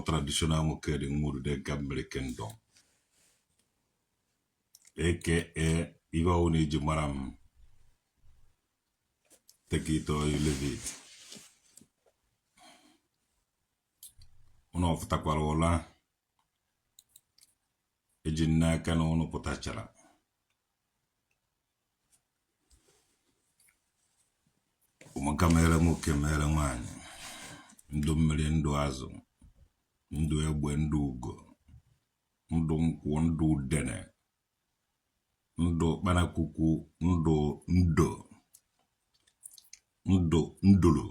Traditional Nwoke dị nwa Udude nke Mmiri Kingdom, aka ihe ọwụna iji mara m, take it or you leave it. Ụnụ ọfụtakwara ụla eji n'aka na ụnụ pụtachara. Ụmụaka mere nwoke mere nwaanyị, ndụ mmiri, ndụ azụ, ndụ egbe, ndụ ugo, ndụ nkwụ, ndụ udene, ndụ kpanakwukwu, ndụ ndo, ndụ nduru,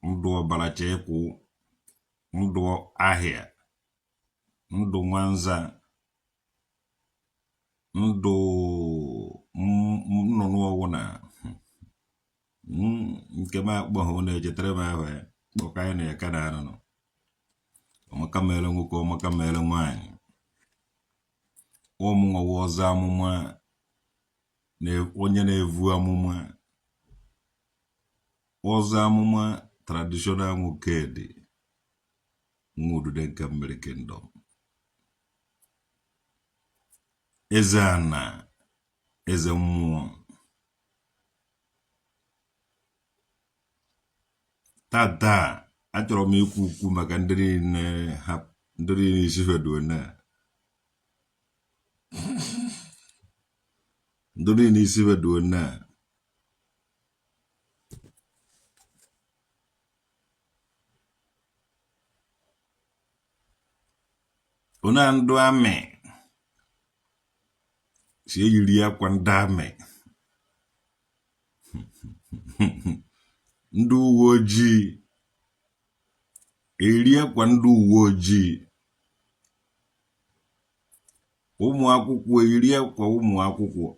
ndụ ọbara chekwu, ndụ ahịa, ndụ nwanza, ndụ nnụnụ ọwụna nke m akpọghị unu echetara m ahụ ya kpọka ya na ya ka na anụnụ. Ọmaka mere nwoke, ọmaka mere nwaanyị, ọmụnwa wụ ọzọ amụma, onye na-evu amụma, ọzọ amụma Traditional Nwoke dị nwa Udude nke Mmiri Kingdom, eze ana, eze mmụọ. Tata achọrọ m ikwu okwu maka ndị niile ha ndị niile isi fedona, ndị niile isi fedona. Ona ndụ army si eyiri akwa ndị army, ndị uwe ojii eri akwa ndị uwe ojii, ụmụ akwụkwọ eyiri akwa ụmụ akwụkwọ,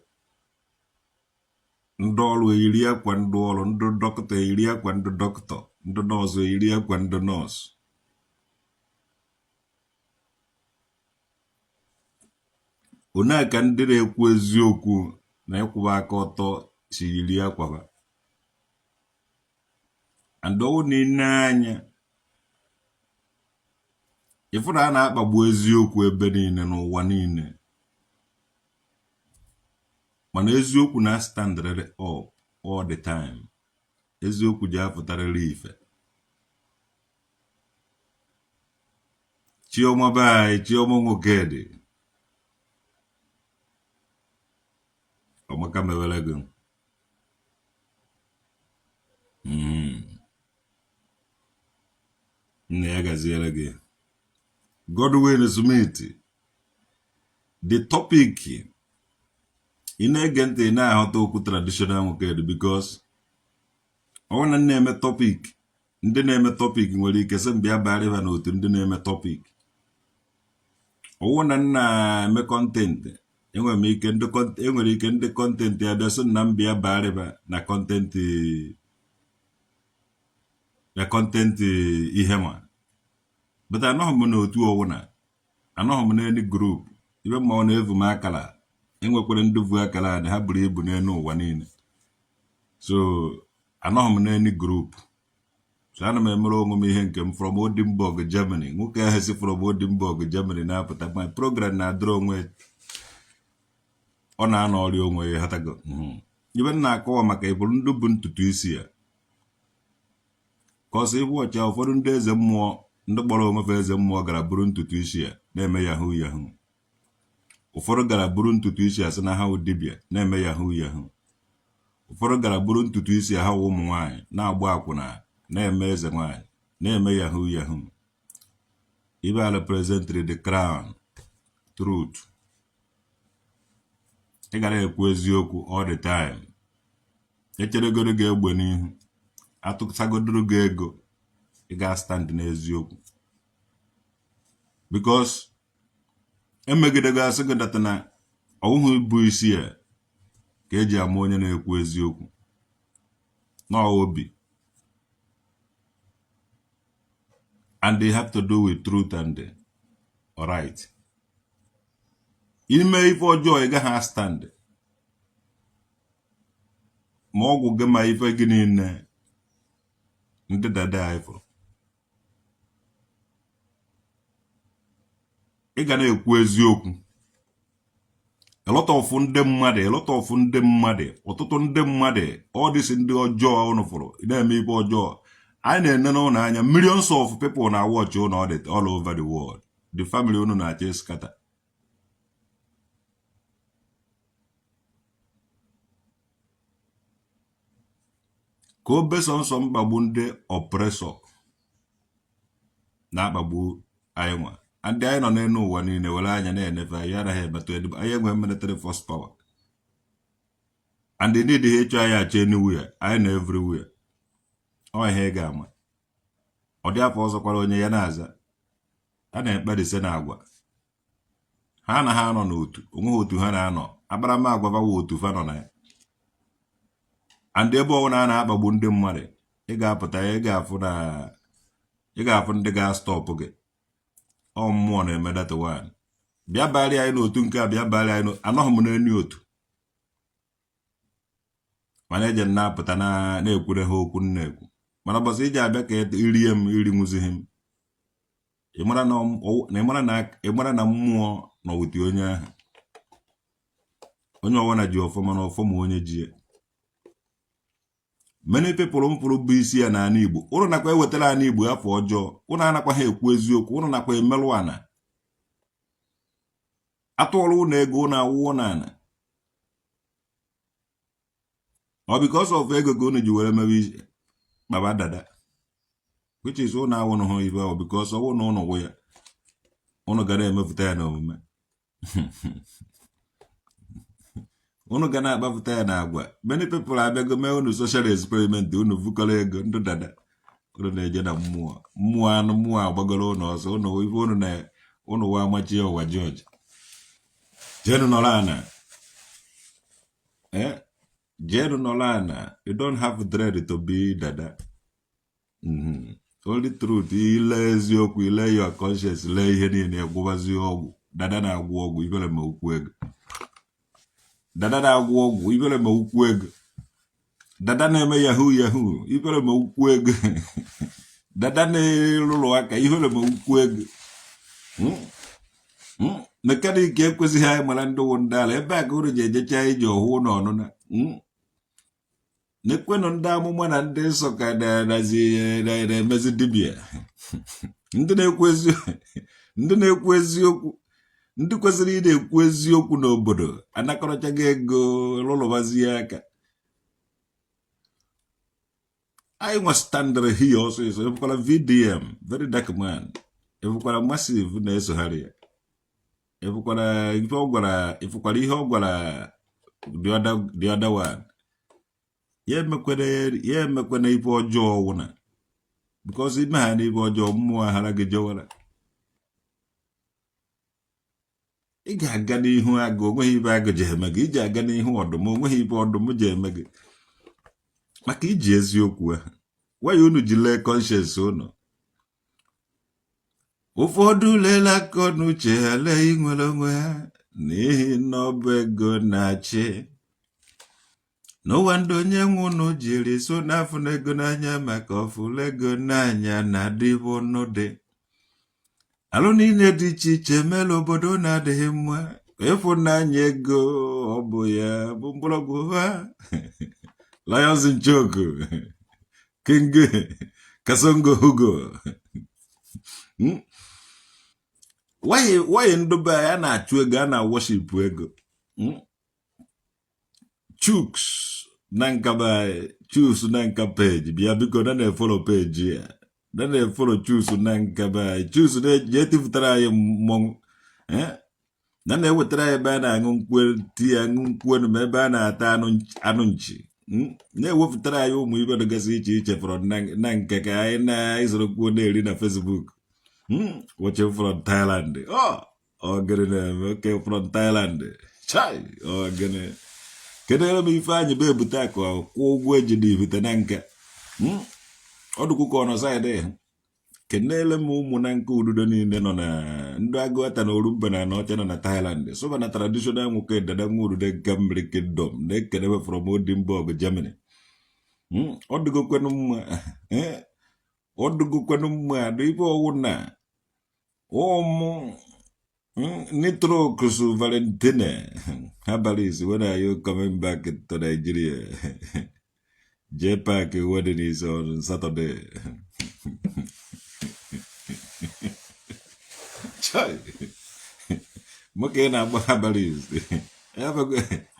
ndị ọrụ eyiri akwa ndị ọrụ, ndị dọkịta eyiri akwa ndị dọkịta, ndị nọọsụ eyiri akwa ndị nọọsụ. Onee ka ndị na-ekwu eziokwu na ịkwụba aka ọtọ si yiri akwa ha? And ọwụ na ine anya ịfụ na a na-akpagbu eziokwu ebe niile n'ụwa niile, mana eziokwu na standrịrị up all the time. Eziokwu ji apụtarịrị ife. Chioma be anyị, Chioma nwoke dị ọmaka mewere gị. Nna ya gaziere gị. Godwin Smith, the topic ị na-ege ntị ị na-aghọta okwu Traditional Nwoke dị, because ọ na na-eme topic, ndị na-eme topic nwere ike sị m bịa barịba n'otu ndị na-eme topic. Ọwụ na nna eme content, enwere ike ndị content ya bịa sị na m bịa barịba na content, na content ihe ma. But anọghị m n'otu ọwụna, anọghị m n'any group. Ibe ma ọ na-evu m akara, enwekwara ndị vu akara a ha buru ibu n'elu ụwa niile. So anọghị m n'any group, so ana m emere onwe m ihe nke m from Oldenburg, Germany. Nwoke ahụ si from Oldenburg, Germany na-apụta my program na-adịrị onwe, ọ na-anọ ọrịa onwe ya hatago. Ibe m na-akọwa maka ịbụrụ ndị bụ ntutu isi ya ka ọsọ ịbụ ọcha. Ụfọdụ ndị eze mmụọ, ndị kpọrọ onwe fa eze mmụọ, gara buru ntutu isi ya na-eme yahoo yahoo. Ụfọdụ gara buru ntutu isi ya sị na ha wụ dibịa na-eme yahoo yahoo. Ụfọdụ gara buru ntutu isi ha wụ ụmụ nwaanyị na-agba akwụna na-eme eze nwaanyị na-eme yahoo yahoo. Ibe a representịrị the crown truth. Ị gara ekwu eziokwu all the time. Echeregoro gị egbe n'ihu, atụsagodoro gị ego, ị ga stand n'eziokwu, because emegidego asị gị data na ọwụhụ bụ isi ya ka eji ama onye na-ekwu eziokwu n'obi, and they have to do with truth and right. Ime ife ọjọọ, ị gaghị stand, ma ọgwụ gị ma ife gị niile. Ndị dada anyị fụrụ Ị ga na-ekwu eziokwu. A lot of ndị mmadụ, a lot of ndị mmadụ, ọtụtụ ndị mmadụ, all these ndị ọjọọ ụnụ fụrụ na-eme ibe ọjọọ, anyị na-enene ụnụ anya. Millions of people na watch ụnụ all over the world. The family ụnụ na-achọ scatter. Ka o beso nsọ mkpagbu ndị oppressor na-akpagbu anyị nwa. Ndị anyị nọ n'elu ụwa niile were anya na-enefe anyị, anaghị emetụ edu anyị. Enweghị military force power and they need ha ịchọ anyị achọ anywhere. Anyị nọ everywhere. Ọ ihe ị ga-ama, ọ dị afọ ọzọkwara onye ya na-aza a na-ekperise na agwa ha anaghị anọ n'otu. Onweghị otu ha na-anọ. Akparamagwa fa otu fa nọ na ya. And ebe ọbụla a na-akpagbu ndị mmadụ, ị ga-apụta, ị ga-afụ na ị ga-afụ ndị ga-astop gị. Ọ mmụọ na-eme that one. Bịa barị anyị n'otu nke a, bịa barị anyị. Anọghị m n'enu otu, mana eje m na-apụta na-ekwure ha okwu na-ekwu. Mana bọsị iji abịa ka irie m, iri nwụzighị m. Ị mara na mmụọ nọ wute onye ahụ. Onye ọbụla ji ọfọ, mana ọfọ ma onye ji ya. Many people m fụrụ bụ isi ya n'ala Igbo, ụnụ nakwa ewetara ala Igbo afọ ọjọọ. Ụnụ anakwa ha ekwu eziokwu. Ụnụ nakwa emerụ ana atụọrọ ụnụ ego, ụnụ awụọ n'ala. Ọ because of ego ka ụnụ ji were mewe kpaba dada, which is ụnụ awụnụ hụ ibe ọ, because ọwụ na ụnụ wụ ya, ụnụ ga na-emepụta ya n'omume, unu ga na-akpapụta ya n'agwa. Many people abịago mee unu social experiment. Unu vukọrọ ego ndụ dada, unu na-eje na mmụọ mmụọ anụ mmụọ agbagoro unu ọsọ. Unu ife unu na unu wa amachie ụwa. George, jenu nọrọ ana. Eh, jenu nọrọ ana. You don't have dread to be dada. Only truth, ile eziokwu, ile your conscience, lee ihe niile, gwụbazie ọgwụ. Dada na-agwọ ọgwụ ibere ma ukwu ego. Dada na-agwọ ọgwụ ibere ma ukwu ego. Dada na-eme yahoo yahoo ibere ma ukwu ego. Dada na-erụrụ aka ihere ma ukwu ego. Mechanic ekwesịghị anyị mara ndị wụ ndị ala ebe a ka unu ji ejecha ije ọhụụ na ọnụna. Na-ekwenụ ndị amụma na ndị nsọ ka na-emezi dibịa. Ndị na-ekwu eziokwu, ndị kwesịrị ị na-ekwu eziokwu n'obodo, anakọrọchaghị ego lụlụbazie aka. Anyị nwa standịrị here ọsịsọ. Efukwara VDM, Very Dark Man, efukwara Massive na-esogharị ya, efukwara ife ọ gwara, efukwara ihe ọ gwara the other one. Ya emekwene ife ọjọọ wụna, because ime ha n'ife ọjọọ, mmụọ aghara gị jọwara. Ị ga-aga n'ihu agụ, onweghị ibe agụ ji eme gị. Iji aga n'ihu ọdụm, onweghị ibe ọdụm ji eme gị, maka iji eziokwu ahụ. Waya unu ji lee conscience unu. Ụfọdụ lela akọ n'uche ha, lee inwere onwe ha, n'ihi na ọ bụ ego na-achị n'ụwa. Ndị onye nwe unu jiri so n'afọ na ego n'anya, maka ọfụlụ ego n'anya na-adịbụ dị alụ niile dị iche iche meela obodo na-adịghị mma. Ịfụnanya ego, ọ bụ ya bụ mgbọrọgwụ ha. Lions Nchoku, King Kasongo Hugo. Why ndụbe a na-achụ ego, a na-worship ego? Chuks na nkaba, Chuks na nka page, bịa biko na na-efollow page ya, na na-efollow Chuks na nkaba. Chuks na-eji etipụtara anyị mmọnwụ na na-ewetara anyị ebe a na-aṅụ nkwụ, tii, aṅụ nkwụ enu, ma ebe a na-ata anụ nchi. Na-ewepụtara anyị ụmụ ibe dịgasị iche iche from na nke ka anyị na-ezorokwuo na-eri na Facebook. Watching from Thailand. Oh, ọ gịnị na-eme? Okay, from Thailand. Chai, ọ gịnị? Kedu ebe m Ifeanyị bụ ebute akụ kwụọ ụgwọ eji na ibute na nka? Ọ dịkwu ka ọ nọ side. Kenele m ụmụ na nke ududo niile nọ na ndị Agụata na Orumba na Anọcha nọ na Thailand. Soba na traditional nwoke dada nwa ududo nke mmiri kingdom na-ekenebe from Oldenburg, Germany. Ọ dịgokwenụ mma. Ọ dịgokwenụ mma. Adụ ife ọwụ na ụmụ Nitrox Valentine Herbalist, when are you coming back to Nigeria? J Park wedding is on Saturday. Chai. Mụ ka ị na-agba Herbalist.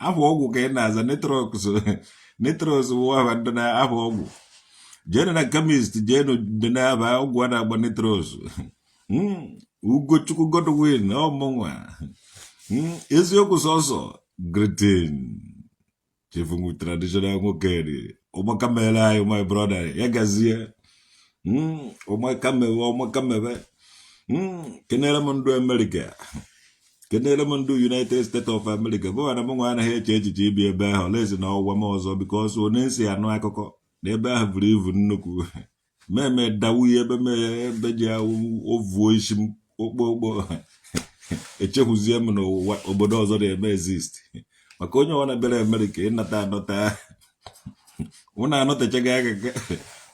Afọ ọgwụ ka ị na-aza Nitrox. Nitrox wụ afa ndị na afọ ọgwụ. Jeenu na chemist, jeenu dị n'aba ọgwụ a na-agba Nitrox. Ugochukwu Godwin ọmụnwa. Eziokwu sọsọ greeting. Chief traditional nwoke dị. Ụmụaka mere anyị, my brother, ya gazie. Ụmụaka mewe, ụmụaka mewe. Kenere m ndụ Amerịka, kenere m ndụ United States of America. Bụ na m nwa anaghị eche echiche ibi ebe ahụ olezi na ọgwa m ọzọ, because onye nsi anụ akụkọ na ebe ahụ buru ibu nnukwu meme dawuye ebe me ebe ji ovuo isi m okpokpo echekwuzie m n'ụwa obodo ọzọ na-eme exist, maka onye ọbụla bịara Amerịka ịnata anọta, ụnụ anọtechaghị aka,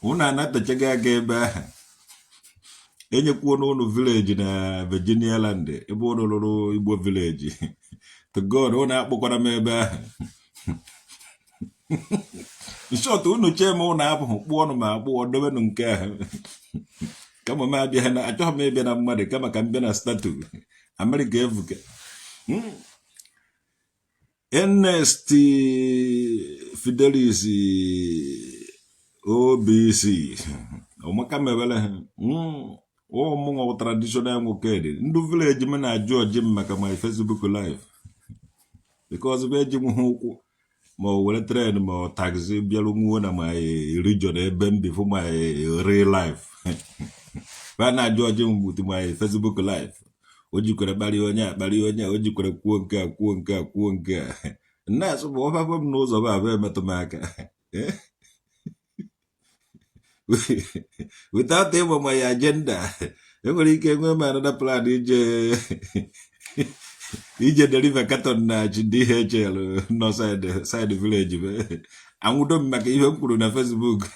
ụnụ anatachaghị aka ebe ahụ. Enyekwuo n'ụlọ village na Virginia land ebe ụnụ lụrụ Igbo village. To God, ụnụ akpọkwara m ebe ahụ. In short, unu chee m, ụnụ abụghị kpụọ ọnụ ma akpụọ dobenụ nke ahụ. Kama m abịa na, achọghị m ịbịa na mmadụ, kama ka m bịa na statue. Amerịka evuke. Ernest Fidelis OBC, ọmaka mebele ha. Ụmụnwa traditional nwoke dị ndụ village m na-ajụ ọjị m maka my Facebook live, because bụ eji nwe ha ụkwụ ma ọ were train ma ọ taxi bịaru nwuo na my region ebe m bi for my real life. Ba na-ajụ ọjị m with my Facebook live. O jikwere kparịa onye a, kparịa onye a, o jikwere kwuo nke a, kwuo nke a, kwuo nke a. Nna-asụ bụ ọfafọ m n'ụzọ bụ abụ emetụ m aka without ịma my agenda. Enwere ike nwee m another plan ije deliver carton na DHL nọ side village be anwụdo m maka ihe m kwuru na Facebook.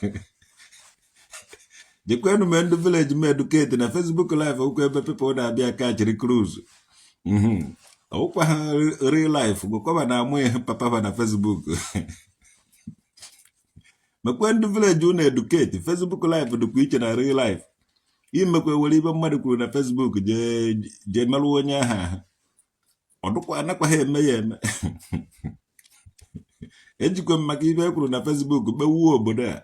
Jekwenụ mee ndị village m educate na Facebook live okwu ebe people na-abịa kachiri cruise. Ọwụkwa ha real life gwakwaba na amụ ihe papa ha na Facebook. Mekwe ndị village unu educate. Facebook live dịkwa iche na real life. Imekwe were ibe mmadụ kwuru na Facebook jee jee merụọ onye ahụ ahụ, ọ dụkwa anakwaghị eme ya eme. Ejikwa m maka ibe e kwuru na Facebook kpewuo obodo a,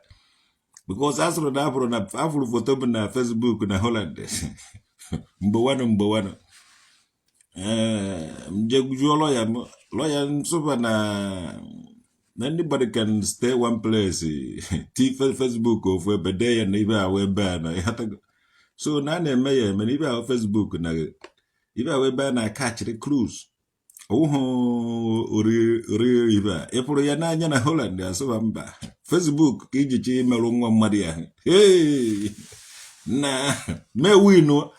because a sụrụ na afụrụ na afụrụ foto m na Facebook na Holland mgbe wanụ. Ee, m je jụọ lọya m, lọya nsụba na anybody can stay one place ti Facebook ofu ebe dee ya na ibe ahụ ebe a na ịghọtago. So na a na-eme ya eme na ibe ahụ Facebook na ibe ahụ ebe a na-akachiri cruise ọwụhụ ori ibe a ị pụrụ ya n'anya na Holland. Asụba mba, Facebook ka iji chọ imerụ nwa mmadụ ya. Hey! Na mee winu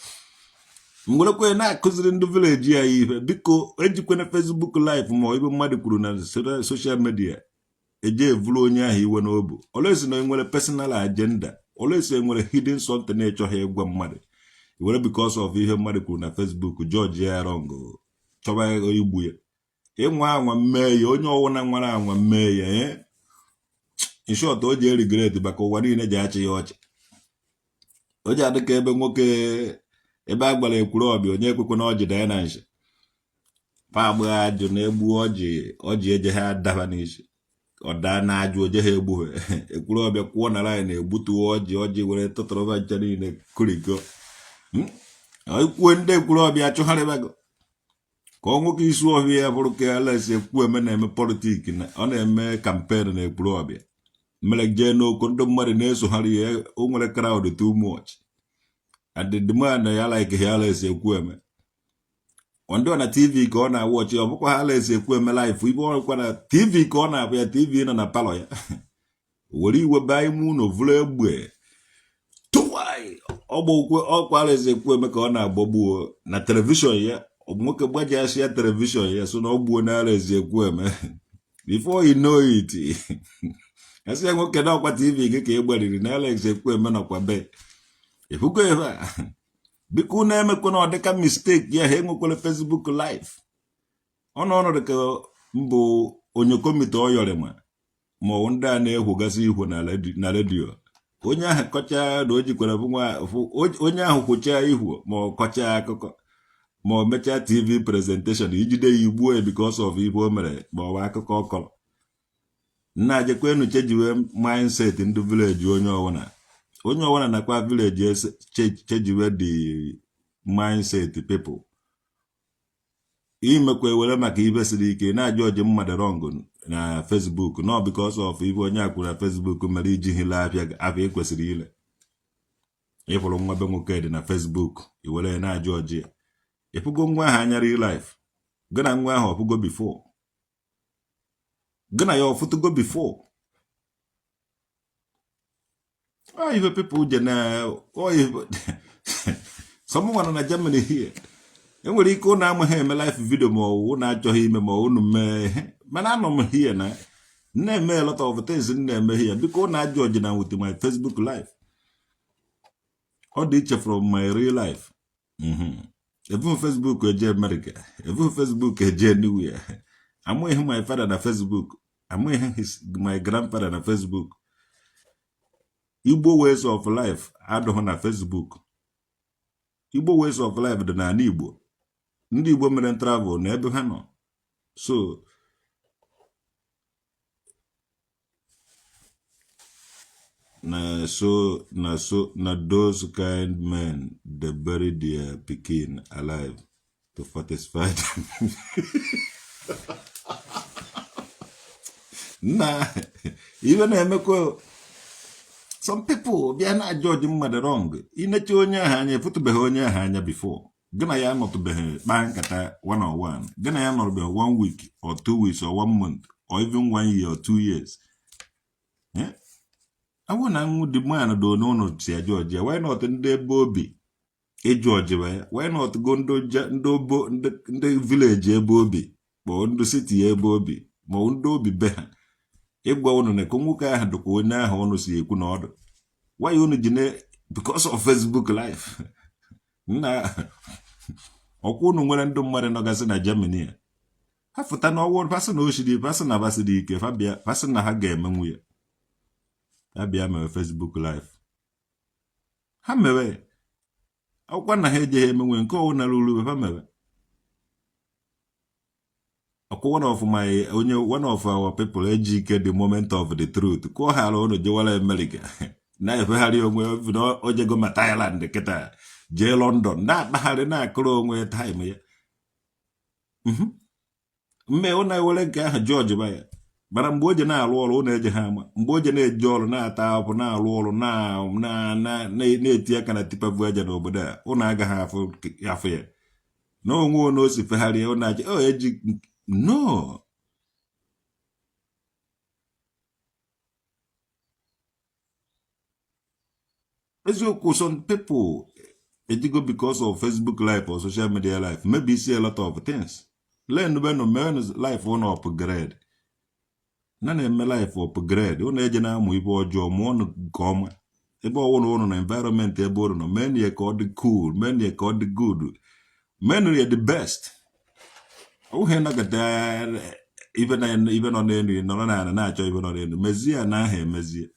m werekwe na-akụziri ndị village ya ihe. Biko, ejikwana Facebook live ma ibe mmadụ kwuru na social media eje evuru onye ahụ iwe n'obu. Olesi na enwere personal agenda, olesi enwere hidden something na-echọghị ịgwa mmadụ, were because of ihe mmadụ kwuru na Facebook judge ya wrong, chọba igbu ya. Ịnwa anwa mmee ya, onye ọwụna nwara anwa mmee ya, in short, o ji regret maka ụwa niile ji achị ya ọchị. O ji adị ka ebe nwoke ebe a gbara ekwuru ọbịa, onye ekwekwe na ọjị daa na nshi pa agba ajụ na-egbu ọjị, ọjị eje ha adaba n'isi, ọ daa na ajụ oje ha egbu ha. Ekwuru ọbịa kwụọ na line egbutuo ọjị, ọjị were tụtụrụba ncha niile kuriko. Ikwuo ndị ekwuru ọbịa achụgharịbago ka ọ nwoke isi ọhịa ya bụrụ ka Alex Ekwueme na-eme politics na ọ na-eme campaign na ekwuru ọbịa mere jee n'oko ndị mmadụ na-esogharị ya. O nwere crowd too much and the man ya like ha Alex Ekwueme ọ ndị ọ na TV ka ọ na-awọchi. Ọ bụkwa ha Alex Ekwueme live ibe ọkwa na TV ka ọ na-abụ ya TV nọ na parlour ya were iwe baa ime ụlọ vụrụ egbe tụwai ọgbọ ọkwa Alex Ekwueme ka ọ na-agbagbuo na television ya. Nwoke gbajasị ya television ya so na ọ gbuo na Alex Ekwueme. Before you know it, asị ya nwoke na ọkwa TV gị ka ị gbariri na Alex Ekwueme nọkwa be efugo ebe a. Biko unu emekwana ọ dịka mistake ya ha enwekwala Facebook live. Ọ nọ ọnọdụ ka mbụ onye komite ọyọrịma ma ọ ndị a na-ehwogasị ihwo na redio. Onye ahụ kọchaa na o jikwara onye ahụ kwochaa ihwo ma ọ kọchaa akụkọ ma ọ mechaa TV presentation, ijide ya igbuo ya because of ihe o mere ma ọ bụ akụkọ ọ kọrọ. Nna, jekwenu chejiwe mindset ndị village. Onye ọwụna, onye ọwụna nakwa village chejiwe the mindset people. Imekwa ewere maka ibe siri ike na-ajụ ọjị mmadụ wrong na Facebook, not because of ibe onye a kwuru na Facebook mere iji hile afịa afịa ị kwesịrị ile. Ịfụrụ nwa be nwoke dị na Facebook, iwere ya na-ajụ ọjị ya. Ịfụgo nwa ahụ anya real life? Gị na nwa ahụ ọfụgo before? Gị na ya ọfụtụgo before? Ọ ife people je na ọ ife someone na Germany here enwere ike ụnụ amaghị eme live video ma ọ ụnụ achọghị ime ma ụnụ mee ihe, mana anọ m here na na-eme a lot of things m na-eme here. Biko ụnụ ajụ ọjị na with my Facebook live, ọ dị iche from my real life. Ebughị Facebook eje America, ebughị Facebook eje anywhere. Amụghị my father na Facebook, amụghị my grandfather na Facebook. Igbo ways of life adịghị na Facebook. Igbo ways of life dị n'ala Igbo. Ndị Igbo mere travel na ebe ha nọ. So na so na so na those kind men dey bury their pikin alive to satisfy them. Na ibe na-emekwa some people bịa na judge mmadụ wrong. Ineche onye ahụ anya, efụtụbeghị onye ahụ anya before. Gị na ya anọtụbeghị kpaa nkata one on one. Gị na ya nọrọbeghị one week or 2 weeks or one month or even one year or 2 years. Awụ na nwụ the man do n'ụlọ si ajọji ya. Why not ndị ebe obi ịjụ ọjịba ya? Why not go ndị obo ndị village ebe obi, ma ndị city ebe obi, ma ndị obi be ha, ịgwa unu na ka nwoke ahụ dịkwa onye ahụ unu si ekwu na ọdụ? Why unu ji na because of Facebook live? Nna, ọkwa unu nwere ndị mmadụ nọgasị na Germany a. Ha fụta n'ọwụ, fasị na oshiri, fasị na basịrị ike, fa bịa, fasị na ha ga-emenwu ya. Ha bịa mewe Facebook live, ha mewe. Akwụkwọ na ha ejeghị emenwe nke ọwụ nara uru, fa mewe. Ọkwa one of my onye, one of our people eji ike the moment of the truth kụọ ha ala. Ụnụ jewara America na-efegharị onwe na ojego ma Thailand kịta, jee London na-akpagharị, na-akụrụ onwe time ya. Mme ụnụ ewere nke ahụ judge ba ya. Mana mgbe o ji na-arụ ọrụ, ụnụ eje ha ama. Mgbe o ji na-eje ọrụ, na-ata ahụhụ, na-arụ ọrụ, na-eti aka na tipavu aja n'obodo a, ụnụ agaghị afụ ya na onwe onye o si fegharịa. Ụnụ aja o eji no. Eziokwu, some people ejigo because of Facebook live or social media live maybe see a lot of things. Learn benu menu life ụnụ upgrade na na-eme life upgrade. Ụnụ eje na-amụ ibe ọjọọ, mụọ ọnụ nke ọma. Ebe ọwụna ụnụ na environment ebe ụnụ nọ, mee ya ka ọ dị cool, mee ya ka ọ dị good, mee ya the best. Ọ bụghị nọgide ibe na ibe nọ n'elu, ị nọrọ n'ala na-achọ ibe nọ n'elu. Mezie ya na aha emezie.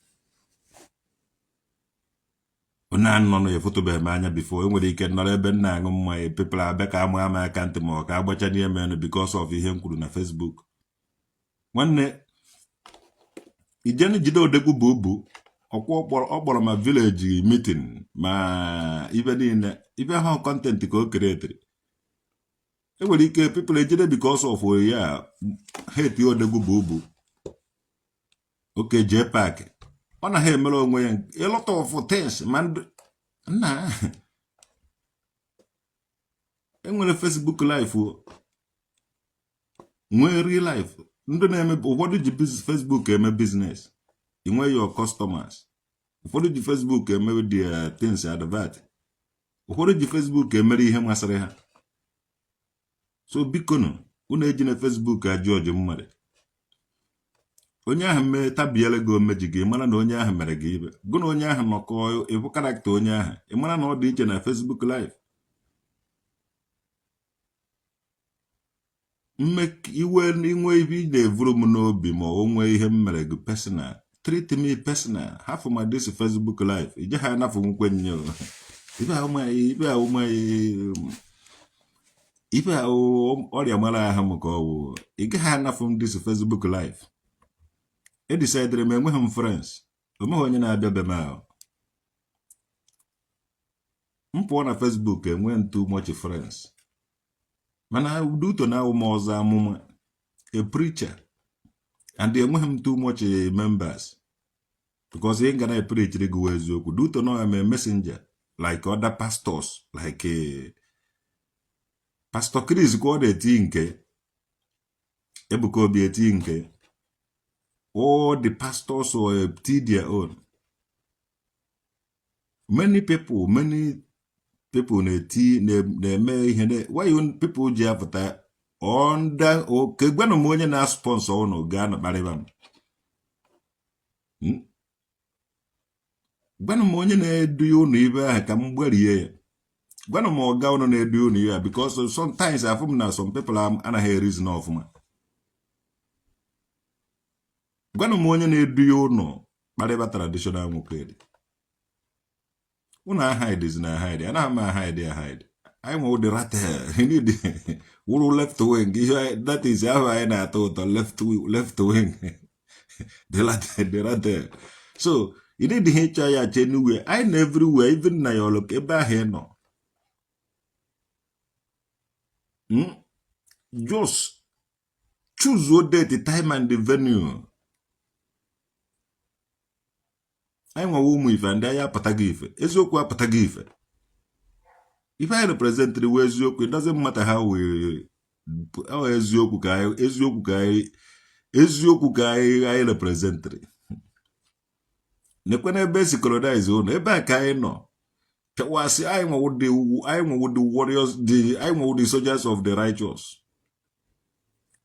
Onye a nọ na efotobeghị m anya before, enwere ike nọrọ ebe m na-aṅụ mmanya, people abịa ka ama ama aka ntị ma ọ ka agbacha n'ihe menụ because of ihe m kwuru na Facebook. Nwanne, ijenu jide odegwu bụ ubu ọkwa ọ kpọrọ ma village meeting ma ibe niile, ibe ahụ content ka o keretiri. Enwere ike people ejide because of ya ha etinye odegwu bụ ubu oke jee paakị. Ọ na ha emere onwe ya a lot of things. Ma nna, enwere Facebook live o, nwee real life. Ndị na-eme, ụfọdụ ji Facebook eme business, inwe your customers. Ụfọdụ ji Facebook eme their things advert. Ụfọdụ ji Facebook emere ihe masịrị ha. So bikonu, unu ejina Facebook ajụ ọjụ mmadụ. Onye ahụ mee tabiele gị omeji gị, mara na onye ahụ mere gị ibe gụ na onye ahụ nọkọ, ịbụ character onye ahụ, ị mara na ọ dị iche na Facebook live. Iwe inwe ibe ị na-evuru m n'obi ma o nwee ihe m mere gị personal, treat me personal. Hafụ ma this Facebook live ije ha anafụ nkwe nye ibe ahụ ọrịa mara ahụ m ka ọ wụ. Ị gaghị anafụ m this Facebook live. Edisidere m enweghị m friends, onweghị onye na-abịa be m ahụ. M pụọ na Facebook enwe m too much friends, mana due to na awụ m ọzọ amụma, a preacher, and enweghị m too much members because ị ga na preachiri gị eziokwu. Due to na I'm a messenger like other pastors, like Pastor Chris ka ọ na-eti nke Ebuka Obi eti nke all the pastors or eti their own. Many people na-eti na-eme ihe. Why people ji apụta onda oke? Gwanụ m onye na-sponsor ụnụ gaa na kparịba m. Gwanụ m onye na-edu ụnụ ibe ahụ ka m gbarie ya. Gwanụ m ọga ụnụ na-edu ụnụ ibe a, because sometimes afụ m na some people anaghị erizi n'ọfụma. Gwanụ m onye na-edu ya ụnụ kparịba traditional nwoke dị ụnụ ahide na ahide. Anaghị m ahide ahide. Anyị nwe ụdị ratel wụrụ left wing ihe, that is ahụ anyị na-atọ ụtọ left wing, the ratel. So ị dịghị ịchọ ya achọ anywhere. Anyị na everywhere, even na ya ọlụ ebe ahụ ị nọ. Just choose your date, time and the venue. Anyị nwewa ụmụ ife ndị anyị apụtaghị ife eziokwu, apụtaghị ife. Ife anyị representịrị wee eziokwu. It doesn't matter how we ọ eziokwu ka anyị, eziokwu ka anyị, eziokwu ka anyị representịrị. Nekwe n'ebe esi colonize ụnụ, ebe a ka anyị nọ pịawasị. Anyị nwewo the, anyị nwewo the warriors, the anyị nwewo the soldiers of the righteous.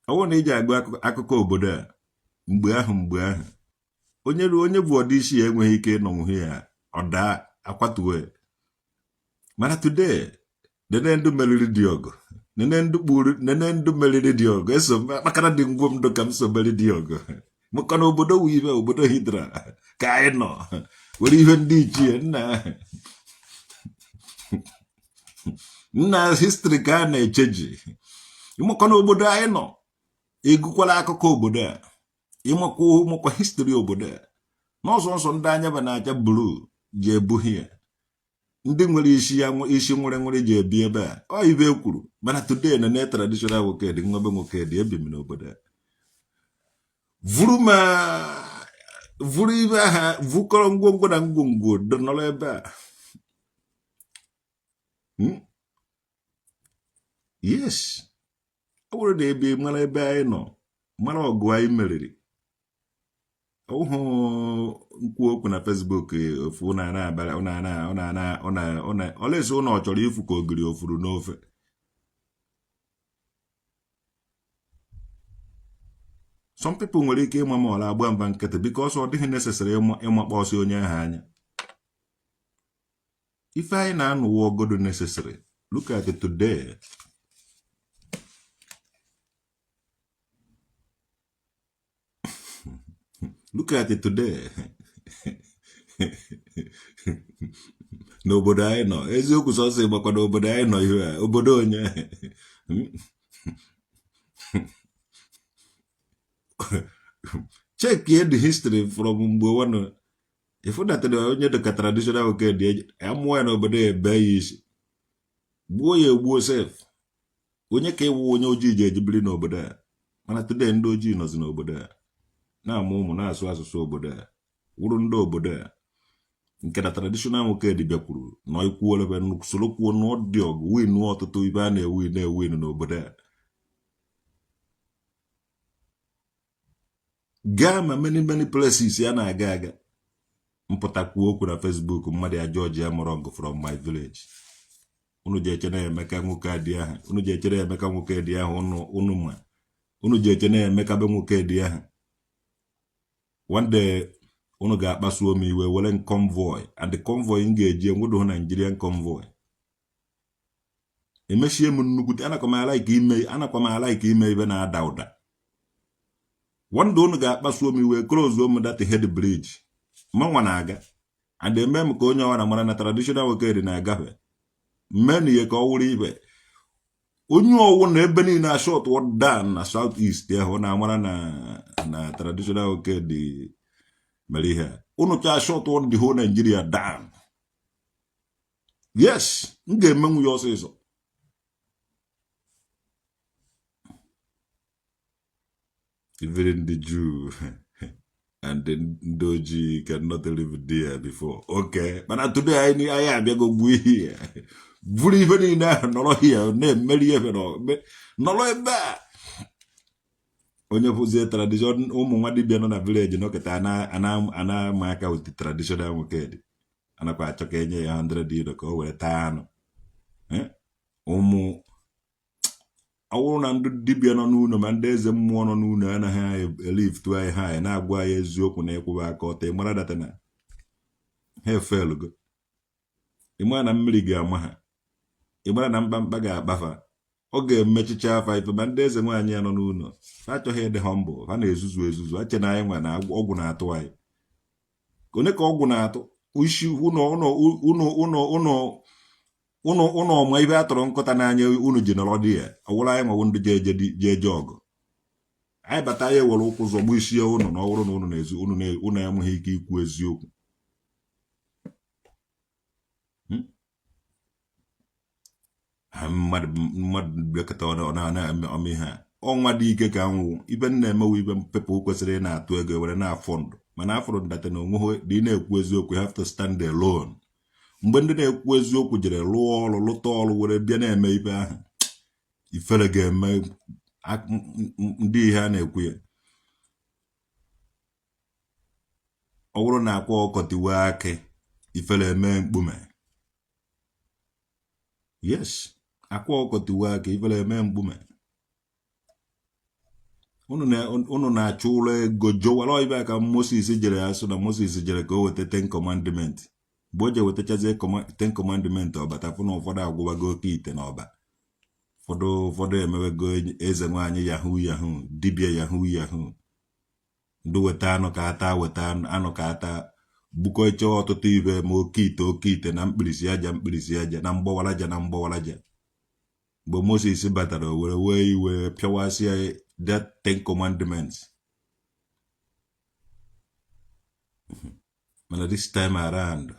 Ọ bụrụ na iji agụ akụkọ obodo a mgbe ahụ, mgbe ahụ onye bụ ọdịishi ya enweghị ike ịnọnwụ ya, ọ daa akwatuo. Mana today, nene ndụ meriri dị ọgụ, nene ndụ kpuru, nene ndụ meriri dị ọgụ. Eso m akpakara dị ngwo m ndụ ka m so meri dị ọgụ, maka na obodo wu ibe obodo hidra ka anyị nọ were ihe ndị ichie nna nna history ka a na-echeji. Ịmakwa na obodo anyị nọ, ịgụkwala akụkọ obodo a, ịmakwa history obodo a n'ọsọ nsọ ndị anya ba na-acha blue ji ebughị ya, ndị nwere isi ya isi nwere nwere ji ebi ebe a. Ọ ibe e kwuru. Mana today na ne traditional nwoke dị nwebe nwoke dị ebi m n'obodo a vuru ma vuru ibe ha vukọrọ ngwongwo na ngwongwo nọrọ ebe a. Yes, ọ bụrụ na ebe mara ebe anyị nọ, mara ọgụ anyị meriri, ọhụ nkwu okwu na Facebook ofu olesi ụnụ ọ chọrọ ifu ka ogiri ofuru n'ofe. Some people nwere ike ịma m ọla agba mba nkịtị because ọ dịghị necessary ịmakpọ ọsọ onye ahụ anya. Ife anyị na-anụwa ọgodo necessary. Look at it today. Look at it today. N'obodo anyị nọ, eziokwu sọsọ ịgbakwa n'obodo anyị nọ ihe a obodo onye. Check the history from mgbe nwanne ịfụdatara onye dịka traditional nwoke dị amụọ ya n'obodo ya, ebe ya isi gbuo ya egbuo sef. Onye ka ịwụ onye ojii ji eji biri n'obodo a? Mana today ndị ojii nọzi n'obodo a na-amụ ụmụ, na-asụ asụsụ obodo a, wụrụ ndị obodo a. Nke na traditional nwoke dị bịakwuru nọ ikwuolebe soro kwuo na ọ dị ọgụ win ọtụtụ ibe a na-ewin na-ewin n'obodo a. Gaa ma many many places ya na-aga aga mpụta kwuo okwu na Facebook, mmadụ ya judge ya wrong from my village. Unu ji eche na Emeka nwoke dị ahụ, unu ji eche na Emeka nwoke dị ahụ, unu ma unu ji eche na Emeka be nwoke dị ahụ. One day unu ga-akpasuo m iwe were convoy, and the convoy m ga-eji enwedo Nigerian convoy. Emechie m nnukwute. Anakwa m a-like ime ibe na-ada ụda. One day unu ga-akpasuo m iwe, close m that head bridge. Mmanwa na-aga and eme m ka onye ọra mara na traditional nwoke dị na-agafe mmenu ihe ka ọ wụrụ ibe onye ọwụ na ebe niile a shut down na South East ahụ na-amara na traditional nwoke dị mere ihe a. Unu cha shut the whole Nigeria down. Yes, m ga-emenwu ya ọsịsọ. Even the Jew and the ndị ojii cannot live there before. Okay, mana today anyị abịago gbuo ihe buru ife niile ahụ nọrọ here na-emeri ihe nọrọ ebe a. Onye fụzie tradition ụmụ nwa dibịa nọ na village nọkịta ana-ama aka with traditional nwoke dị anakwa achọ ka enye ya 100 euro ka o were taa anụ. Ụmụ ọ bụrụ na ndị dibịa nọ n'ụlọ ma ndị eze mmụọ nọ n'ụlọ anaghị eliftu anyị, ha anyị na-agwa anyị eziokwu na ịkwụba aka ọtọ, ịmara that na ha efelugo. Ịmara na mmiri ga-ama ha, ịmara na mkpamkpa ga-akpafa, ọ ga-emechicha afa ife. Ma ndị eze nwaanyị ya nọ n'ụlọ, fa achọghị ịdị humble, ha na-ezuzu ezuzu, ache na anyị nwa na ọgwụ na-atụ anyị. Onye ka ọgwụ na-atụ isi? Ụnọ ụnọ ụnọ ụnọ ụnọ ụnụ ụnụ ọma ibe a tọrọ nkụta n'anya unu ji nọrọ dị ya. Ọwụrụ anyị nwawo ndị je eje ọgụ, anyị bata, anyị ewere ụkwụ zọgbu isi ya ụnụ. Na ọ bụrụ na ụnụ na-ezu ụnụ, ụnụ enweghị ike ikwu eziokwu. Mmadụ bịakọta ọ na-eme ọma ihe a ọnwa dị ike ka nwụ ibe m na-emewe ibe people kwesịrị ị na-atụ ego were na-afọ ndụ, mana afọrọ ndata na onwe dị na-ekwu eziokwu. Have to stand alone. Mgbe ndị na-ekwu eziokwu jere lụọ ọrụ, lụta ọrụ, were bịa na-eme ibe ahụ, ifere ga-eme ndị ihe a na-ekwu ya. Ọ bụrụ na akwa ọkọ tiwe akị, ifere eme mkpume. Yes, akwa ọkọ tiwe akị, ifere eme mkpume. Unu na-achụ ụlọ ego jowara ibe ka Moses jere. Ya sị na Moses jere ka o weta Ten Commandment. Mgbe o je wetachazie Ten Commandment, ọbata fụ na ụfọdụ agwụbago oke ite na ọba, ụfọdụ emewego eze nwaanyị yahoo yahoo, dibịa yahoo yahoo, ndị weta anụ ka ata, weta anụ ka ata, gbukọcha ọtụtụ ibe ma oke ite, oke ite na mkpirisi aja, mkpirisi aja na mgbawaraja na mgbawaraja. Mgbe Moses batara, o were wee iwe pịawasịa that Ten Commandments. Mana this time around,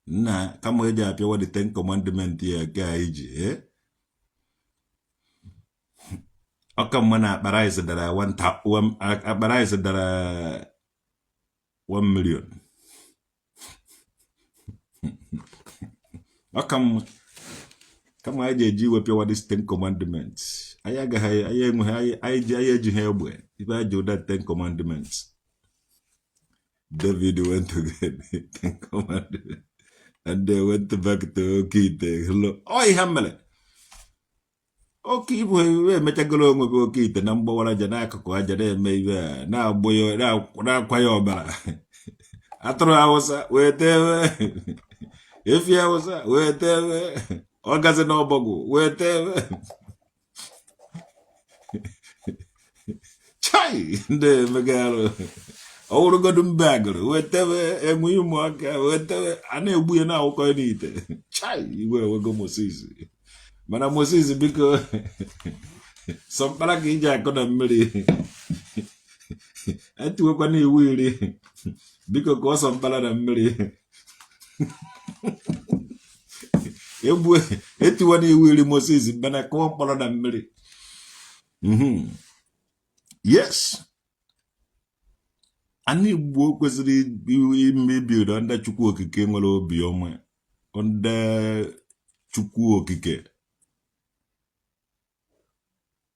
nna, kama eji apịawa the Ten Commandment ya nke anyị ji, ọka mma na akpa rice dara akpa rice dara 1 million. Ọka mma kama anyị ji eji iwe pịawa this Ten Commandments. Anyị agaghị, anyị enweghị, anyị ji, anyị ejighị egbe ibe anyị ji ụda Ten Commandments. David went to get the Ten Commandments and they went back to oke ite. Ọ ihe mere oke ibu iwe emechagoro onwe gị oke ite na mgbawara aja n'akụkụ aja na-eme ibe a na-agbụ ya, na-akwa ya ọbara atụrụ Awụsa wee tebe, efi Awụsa wee tebe, ọgazi na ọbọgwụ wee tebe. Chai, ndị emega arụ. Ọwụrụgodu mbe agụrụ wee tebe, enwe ụmụaka wee tebe, a na-egbu ya na-awụkọ n'ite. Chai, iwe ewego Moses. Mana Moses, biko, sọ mkpara ka iji akụ na mmiri etiwekwana iwu iri. Biko, ka ọ sọ mkpara na mmiri egbu etiwana iwu iri. Moses, mana kụọ mkpọrọ na mmiri. Yes, anyị Igbo kwesịrị ime build under Chukwu Okike nwere obiọma, under Chukwu Okike.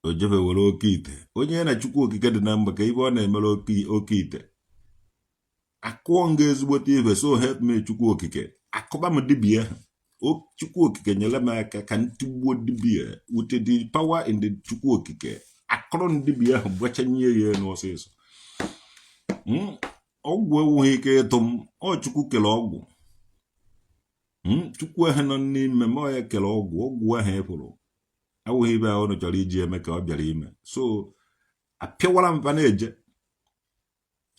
O jebe were oke ite. Onye na Chukwu Okike dị na mba ka ibe ọ na-emere oke ite akụọ nga ezigbote ibe. So help me Chukwu Okike, akụba m dibịa. Chukwu Okike nyere m aka ka m tigbuo dibịa with the power in the Chukwu Okike. Akụrụ m dibịa ahụ, gbachanye ya elu ọsịsọ. Ọgwụ enweghị ike ịtụ m. Ọ Chukwu kere ọgwụ. Chukwu ahụ nọ n'ime m, ọ ya kere ọgwụ. Ọgwụ ahụ ị fụrụ awụghị ibe ahụ unu chọrọ iji eme ka ọ bịara ime. So apịawara mpa na-eje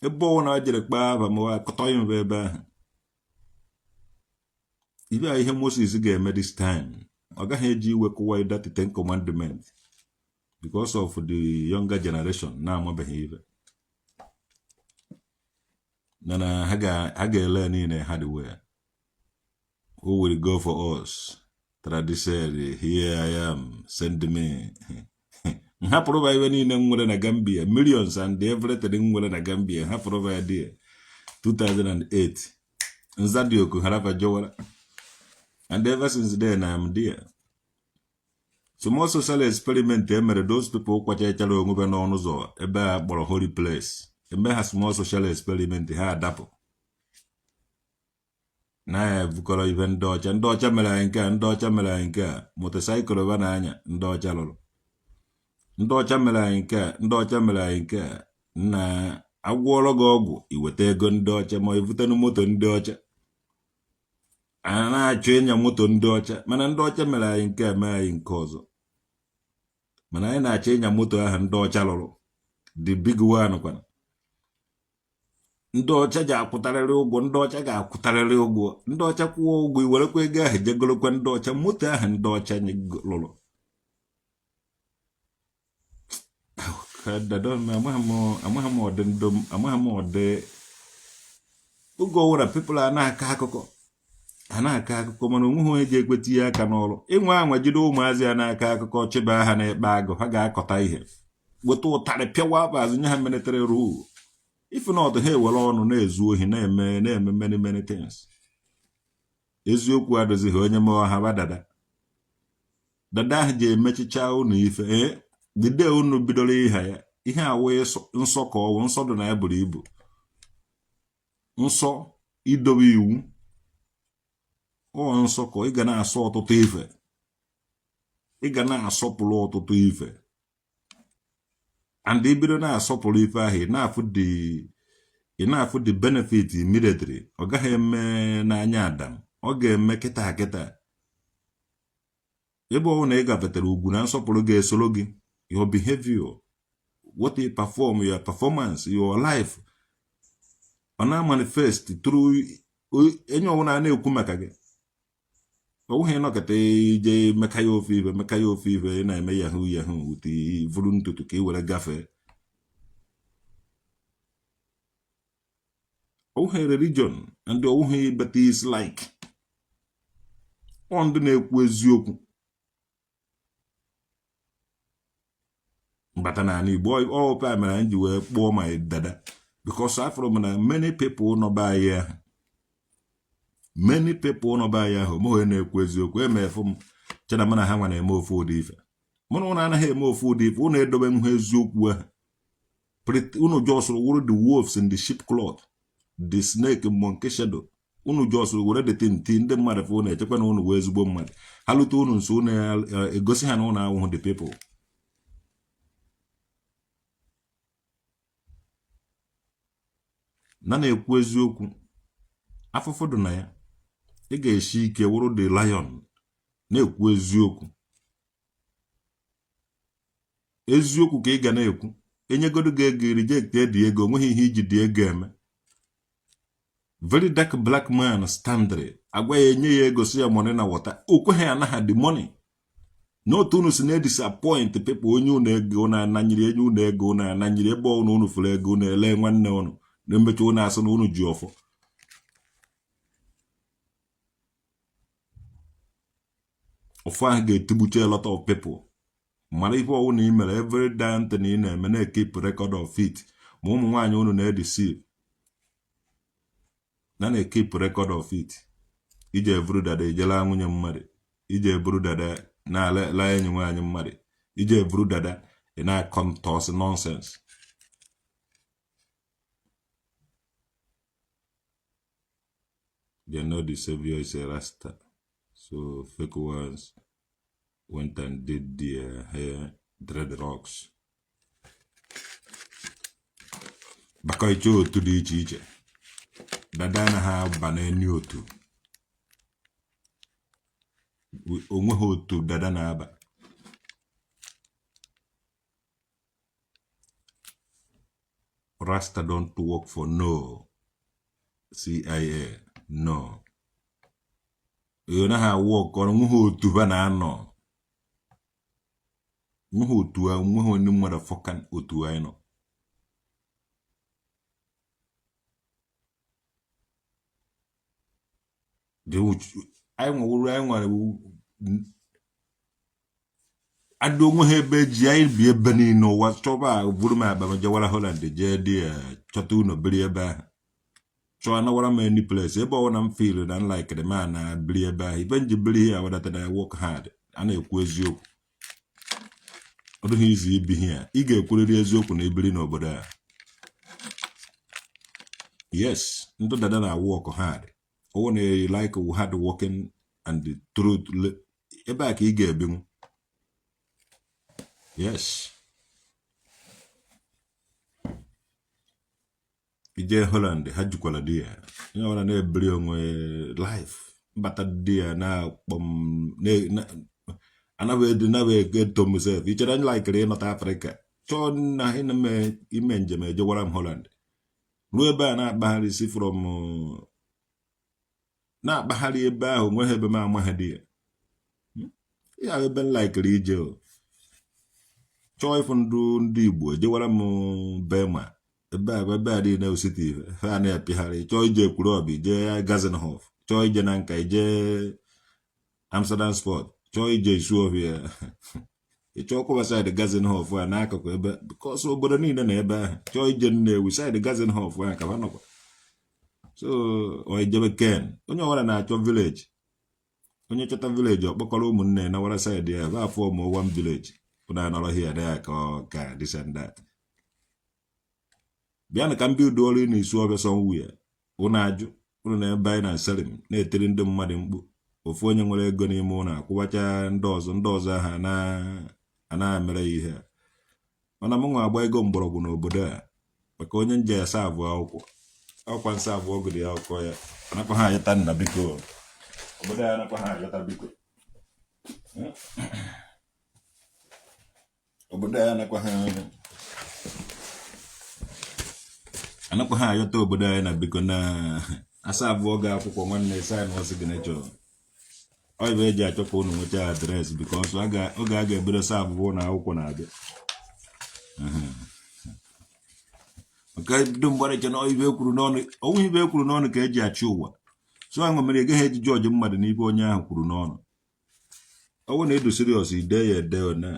ebe ọwụ na jere kpaa aba ma akọtọ ya mbe ebe ahụ. Ibe a ihe Moses ga-eme this time, ọ gaghị eji iwe kụwa that Ten Commandment because of the younger generation na-amabeghị ibe mana ha ga-ele niile ha dị wee. Who will go for us? Tradisel, here I am, send me. M hapụrụ ibe niile m nwere na Gambia, millions and everything m nwere na Gambia, hapụrụ ya dị 2008 nzadi oku harafa jowara, and ever since then I am there. Small social experiment e mere, those people kwachachara onwe ha n'ọnụ ụzọ ebe a kpọrọ holy place, eme ha small social experiment, ha adapụ na ya ebukọrọ ibe ndị ọcha. Ndị ọcha mere anyị nke a, ndị ọcha mere anyị nke a, motorcycle ba na-anya, ndị ọcha lụrụ, ndị ọcha mere anyị nke a, ndị ọcha mere anyị nke a. Na agwọrọ gị ọgwụ, iweta ego ndị ọcha ma ibutenu moto ndị ọcha. A na-achọ ịnya moto ndị ọcha, mana ndị ọcha mere anyị nke a, mee anyị nke ọzọ, mana anyị na-achọ ịnya moto ahụ ndị ọcha lụrụ, the big one kwana. Ndị ọcha ji akwụtarịrị ụgwọ, ndị ọcha ga-akwụtarịrị ụgwọ. Ndị ọcha kwụọ ụgwọ, iwerekwa ego ahụ jegorokwa ndị ọcha moto ahụ ndị ọcha lụrụ. Amaghị m ọdị ndụ, amaghị m ọdị oge ọwụra. People a na-akọ akụkọ, a na-akọ akụkọ, mana onweghị onye ji ekweta ihe aka n'ọrụ. Ịnwe anwa jide ụmụazị a na-akọ akụkọ, chịba ha na-ekpe agụ, ha ga-akọta ihe, weta ụtarị pịawa azụ, nye ha military rule. If not, ha ewere ọnụ na-ezu ohi, na-eme many many things. Eziokwu adịzighị onye mee ha ba dada dada ahụ ji emechicha unu ife. Ee, dide unu bidoro ịha ya ihe awụ nsọ ka ọwụ nsọ dị na ya buru ibu, nsọ idobe iwu, ọ nsọ ka ị ga na-asọ ọtụtụ ife, ị ga na-asọpụrụ ọtụtụ ife, and ibido na-asọpụrụ ife ahụ, ị na-afụ the benefit immediately. Ọ gaghị eme n'anya Adam, ọ ga-eme kịta kịta. Ebe ọ na ị gafetere, ugwu na nsọpụrụ ga-esoro gị. Your behavior, what you perform, your performance, your life, ọ na-manifest through enye ọbụla a na-ekwu maka gị. Ọ bụghị ịnọkọta ije meka ya ofe ife, meka ya ofe ife, ị na-eme yahoo yahoo wute vuru ntutu ka ị were gafee. Ọ bụghị religion and ọ bụghị, but is like ọ ndị na-ekwu eziokwu mbata n'ala Igbo. Ọpa mere anyị ji wee kpụọ ma dada, because afụrụ m na many people nọ be anyị ahụ, many people nọ be anyị ahụ, onweghị onye na-ekwu eziokwu. Emefu m chena mana ha nwa na-eme ofu ụdị ife, mụ na ụnụ anaghị eme ofu ụdị ife. Ụnụ edobe nhụ eziokwu ahụ, unu just wụrụ the wolves in the sheep cloth, the snake monkey shadow. Unu just were the tinti ndị mmadụ fụ, unu echekwa na unu wee ezigbo mmadụ. Ha lute unu nso, unu egosi ha na unu awụhụ the people. Na na-ekwu eziokwu, afụfụ dị na ya. Ị ga-esi ike wụrụ the lion na-ekwu eziokwu. Eziokwu ka ị ga na-ekwu. Enyegodo gị ego, reject dị ego, onweghị ihe iji dị ego eme. Very dark black man standard agwa ya, enye ya ego, si ya money na water, o kweghị anaghị the money. N'otu unu si na-edisappoint people, onye unu ego unu ananyiri, enye unu ego unu ananyiri, ebe unu unu fụrụ ego unu ele nwanne unu na mmecha unu asị na unu ji ọfọ. Ọfọ ahụ ga-etigbucha a lot of people. Mara ihe ọwụ na ị mere, every damn thing ị na-eme, na-ekeep record of it. Ma ụmụ nwaanyị unu na-edeceive na na-ekeep record of it. Ije eburu dada ijela nwunye mmadụ, ije eburu dada na-ala enyi nwaanyị mmadụ, ije eburu dada ị na-akọ ntọsị nonsense. They know the savior is a rasta, so fake ones went and did their hair dreadlocks. Bakọicha otu dị iche iche, dada anaghị aba n'enu otu. Onweghị otu dada na-aba. Rasta don't work for no CIA, no. Ọ naghị a-work, onweghị otu ba na-anọ, nweghị otu, nweghị onye mmadụ fọkan otu anyị nọ. Anyị nwewuru, anyị nwere adị onwe ha ebe ji anyị bi ebe niile ụwa chọba. Buru m akpa m jewara Holland, jee dị ya chọta ụlọ biri ebe ahụ. Chọọ anawara m any place ebe ọbụla m feel na m like ma na biri ebe ahụ. Ibe nji biri ya wedata na work hard. A na-ekwu eziokwu, ọ dịghị izu ibi ihe a. Ị ga-ekwurịrị eziokwu na ibiri n'obodo a. Yes, ndị dada na work hard. Ọwụ na you like hard working and the truth, ebe a ka ị ga-ebinwu. Yes, ije Holland, ha jukwara di ya. Onye ọbụla na-ebiri onwe life mbata di ya na-akpọ m anaghị eto m sef. Ichere anyị laikiri ịnọta Afrịka, chọọ na ime ime njem ejewara m Holland, ruo ebe a na-akpagharị, si from na-akpagharị ebe ahụ, nweghị ebe m amaghị di ya. Ya ebe m laikiri ije o. Chọọ ịfụ ndụ ndị Igbo, ejewara m Bema. Ebe a, ebe a niile ositi ha na-apịgharị. Chọọ ije Ekwulọbịa, ije Gazenhof. Chọọ ije na nka, ije Amsterdam Sport. Chọọ ije Isuofia, ịchọọ kwụba side Gazenhof a n'akụkụ ebe, because obodo niile na ebe ahụ. Chọọ ije Nnewi, side Gazenhof ahụ ka ha nọkwa. So ọ ijebe ken, onye ọbụla na-achọ village. Onye chọta village, ọkpọkọrọ ụmụnne nawara side ya ebe afọ ma one village ụna anọrọ here there ka ọ ka this and that. Bịanụ ka m build ọrụ na Isuofia somewhere. Ụnụ ajụ ụnụ na ebe anyị na selim na-etiri ndị mmadụ mkpu. Ofu onye nwere ego n'ime ụlọ akwụbacha ndị ọzọ, ndị ọzọ ahụ ana mere ya ihe a. Mana m nwa agba ego mgbọrọgwụ n'obodo a maka onye nje ya serve akwụkwọ ọkwa nsa abụọ gụrụ ya akwụkwọ ya anakwa ha ayọta nna biko. Obodo ya anakwa ha ayọta biko. Obodo ya anakwa ha ayọta obodo anyị na biko na asa abụọ ga akwụkwọ nwanne sign signature. Ọ bụ eji achọ ka unu nweta address, because oge a ga-ebido serve na akwụkwọ na-abịa maka bido mgbaracha na ibe ekwuru n'ọnụ. Ọnwụ ibe ekwuru n'ọnụ ka eji achị ụwa. So ahụ mere ị gaghị eji jọji mmadụ n'ibe onye ahụ kwuru n'ọnụ. Ọ bụrụ na ịdụ serious, ide ya ede, na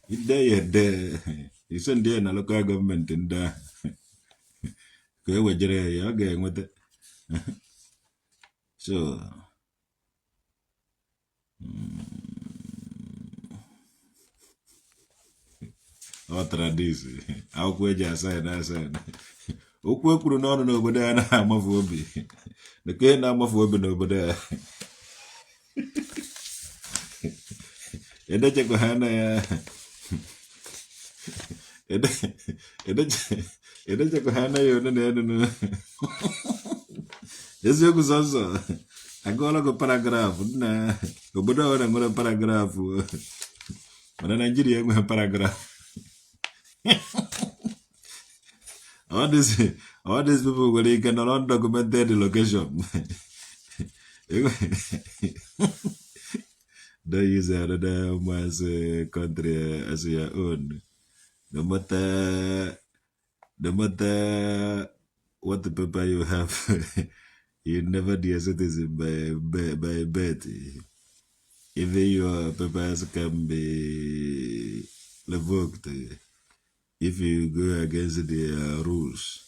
ide ya ede, ise ndị ya na local government ndị ahụ ka e wejere ya, ọ ga-enweta. So ọ tara dis akwụkwọ eji a-sign a-sign. Okwu e kwuru n'ọnụ n'obodo ya anaghị amafu obi. Nke ihe na-amafu obi n'obodo ya edechekwa ha na ya edechekwa ha anaghị one na enu eziokwu sọsọ agụọla gị paragraph nna. Obodo ọbụla nwere paragraph, mana Naijiria enweghị paragraph. All these people nwere ike nọrọ undocumented location. Don't use another man's country as your own, no matter what the paper you have. You never be a citizen by birth. Even your papers can be revoked if you go against the rules.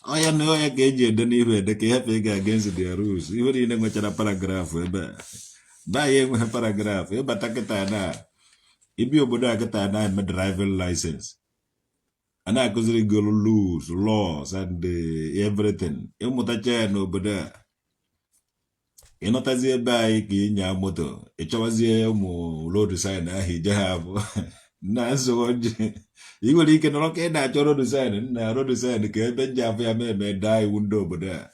Ọya na ọya ka eji ede n'ihu ede ka ịhapụ ịga against the rules. Ihe niile nwechara paragraph ebe a be anyị enweghị paragraph. Ịbata kịta na ibi obodo a kịta na-eme driving license, a na-akụziri gị rules, laws and everything. Ịmụtacha ya n'obodo a, ịnọtazi ebe anyị ka ịnya moto, ịchọwazie ụmụ road sign ahụ ije ha abụ na nsogbu nji. Ị nwere ike nọrọ ka ị na-achọ road sign, nna, road sign ka ebe nji afụ ya ma eme daa iwu ndị obodo a.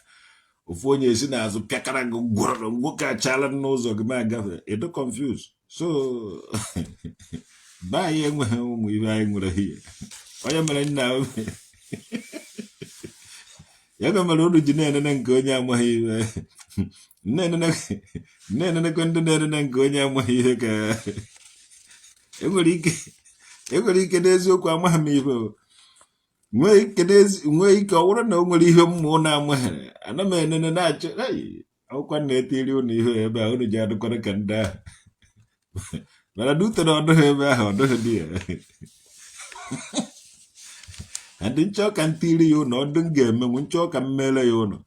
Ofu onye esi n'azụ pịakara gị, gwọrọ nwoke achala n'ụzọ gị ma agafe, ịdị confused. So be anyị enweghị ụmụ ibe anyị nwere ihe onye mere nna ya mere unu ji na-enene nke onye amaghị ihe, na-enenekwe ndị na-enene nke onye amaghị ihe, ka enwere ike n'eziokwu amaghị m ihe o. Nwee ike ọ bụrụ na o nwere ihe mmụọ na-amaghị, ana m enene na-achọ. Ei, akwụkwọ na-etiri unu ihe ebe a unu ji adịkwara ka ndị ahụ, mana dute na ọdụghị ebe ahụ, ọdụghị dị ya adị. Nchọ ka m tiri ya ụnụ, ọdụ m ga-emenwu nchọ ka m mere ya ụnụ.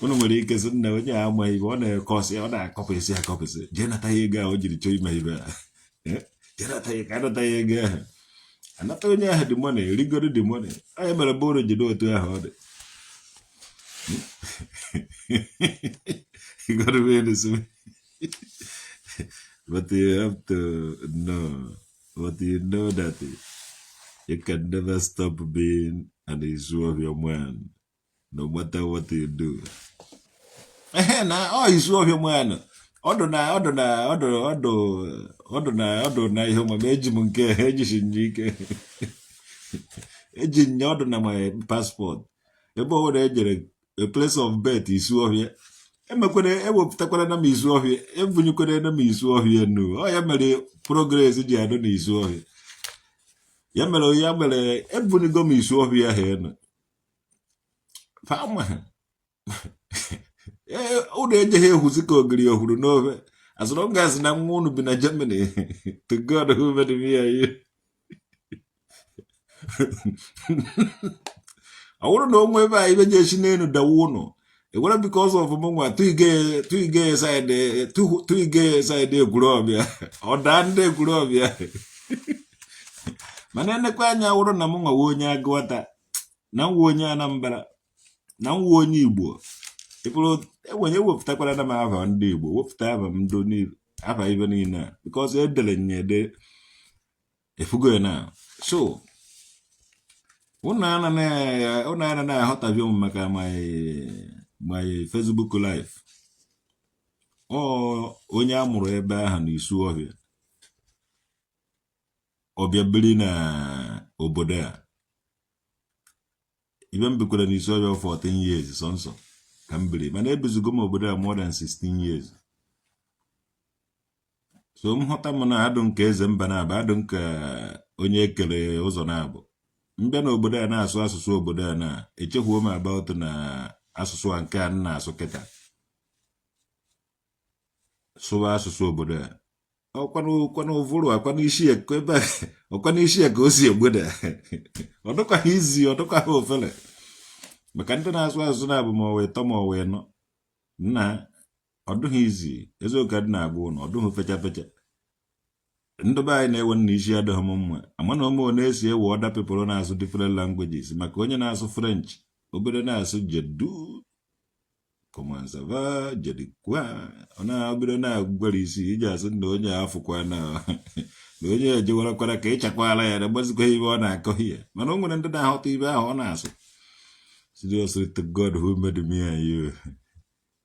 Unu nwere ike sị nna onye a amaghị ibe ọ na-ekọsị, ọ na-akọpịsị akọpịsị. Jee nata ya ego ahụ o jiri chọọ ime ibe a. Jee nata ya, ka anata ya ego ahụ, anata onye ahụ dị money, rigoro dị money. Onye mere bụrụ jide otu ahụ ọ dị. You gotta be in this, but you have to know, but you know that you can never stop being an Isuofia man no matter what you do. Ehe, na ọ Isuofia man, ọdụ na ọdụ na ọdụ ọdụ ọdụ na ọdụ na ihe ma eji m nke ejisi nye ike eji nye ọdụ na my passport, ebe ọ bụla ejere, a place of birth Isuofia, emekwere ewepụtakwara na m Isuofia, ebunyekwere na m Isuofia nu. Ọ ya mere progress ji adụ na Isuofia. Ya mere ebunigo m Isuofia ahụ enu fama. Ee, unu ejeghị ehuzi ka ogiri ohuru n'ofe, as long as na nwa unu bi na Germany. To God who made me and you. Ọ bụrụ na onwe ebe a ibe ji esi n'elu dawa ụnụ ewere because of m nwa tụige side, tụige side Ekwulọbịa, ọ daa ndị Ekwulọbịa. Mana enekwa anya, wụrụ na m nwawa onye Agụata, na nwa onye Anambra, na nwa onye Igbo, ịpụrụ enwenye ewepụtakwara na m afa ndị Igbo, wepụta afa m ndị niile, afa ibe niile a, because edere nya ede efugo ya na. So unu ana na-aghọtavie m maka my Facebook live. Ọ onye a mụrụ ebe ahụ na Isuọhịa, ọbịa biri na obodo a, ibe m bikwara na Isuọhịa 14 years sọnsọ ka m biri, mana ebizugo m obodo a more than 16 years. So m hụta m na adụ nke eze mba na-abụ adụ nke onye ekere ụzọ na-abụ mbịa n'obodo a na-asụ asụsụ obodo a, na-echekwuo m about na asụsụ a nke a m na-asụ kịta, sụwa asụsụ obodo a. Ọkwanụ kwanụ ụvụrụ akwanụ isi ya ebe a, ọkwanụ isi ya ka o si egbeda. Ọ dịkwaghị izi, ọ dịkwaghị ofele, maka ndị na-asụ asụsụ na-abụ ma ọ wee tọ ma ọ wee nọ nna. Ọ dịghị izi, eziokwu dị na-agwa ụnụ, ọ dịghị fecha fecha. Ndị be anyị na-ewe nna isi adịghị m mma. Ama na ụmụ na-esi ewe other people na-asụ different languages, maka onye na-asụ French, obere na-asụ jedu comment ça va, jedu kwa, ọ na-obere na-agwara isi iji asị na onye afụkwa na onye ejewarakwara ka ịchakwara ya na gbazikwa ibe ọ na-akọ ya. Mana o nwere ndị na-aghọta ibe ahụ ọ na-asụ. Seriously, to God who made me and you,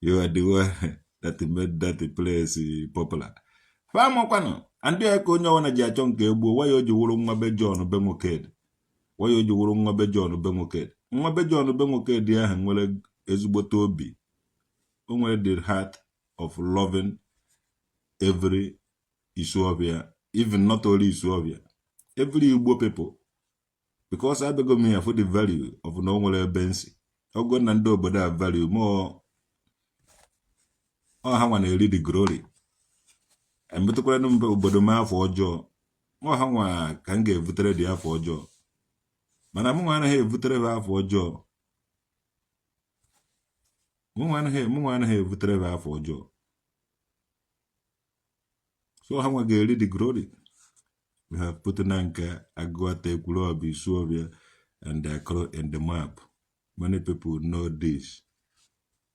you are the one that made that place popular. Famakwanụ ndị a ka onye ọbụla ji achọ nke egbuo waya o ji wụrụ nwa be John be Nwokedi, waya o ji wụrụ nwa be John be Nwokedi. Nwa be John be Nwokedi ahụ nwere ezigbote obi. O nwere the heart of loving every Isuofia, even not only Isuofia, every Igbo people, because abịago m ya for the value of na o nwere ebe nsi ọgụ na ndị obodo a value more. Ọ ha nwa na-eri the glory. Emetụkwara mba obodo m afọ ọjọọ, ọ ha nwa ka m ga-ebutere dị afọ ọjọọ, mana mụ nwa anaghị ebutere ha afọ ọjọọ. Mụ nwa anaghị ebutere ha afọ ọjọọ. So ha nwa ga-eri the glory. We have put Nanka, Aguata, Ekwulobia, Isuofia and Akro in the map. Many people know these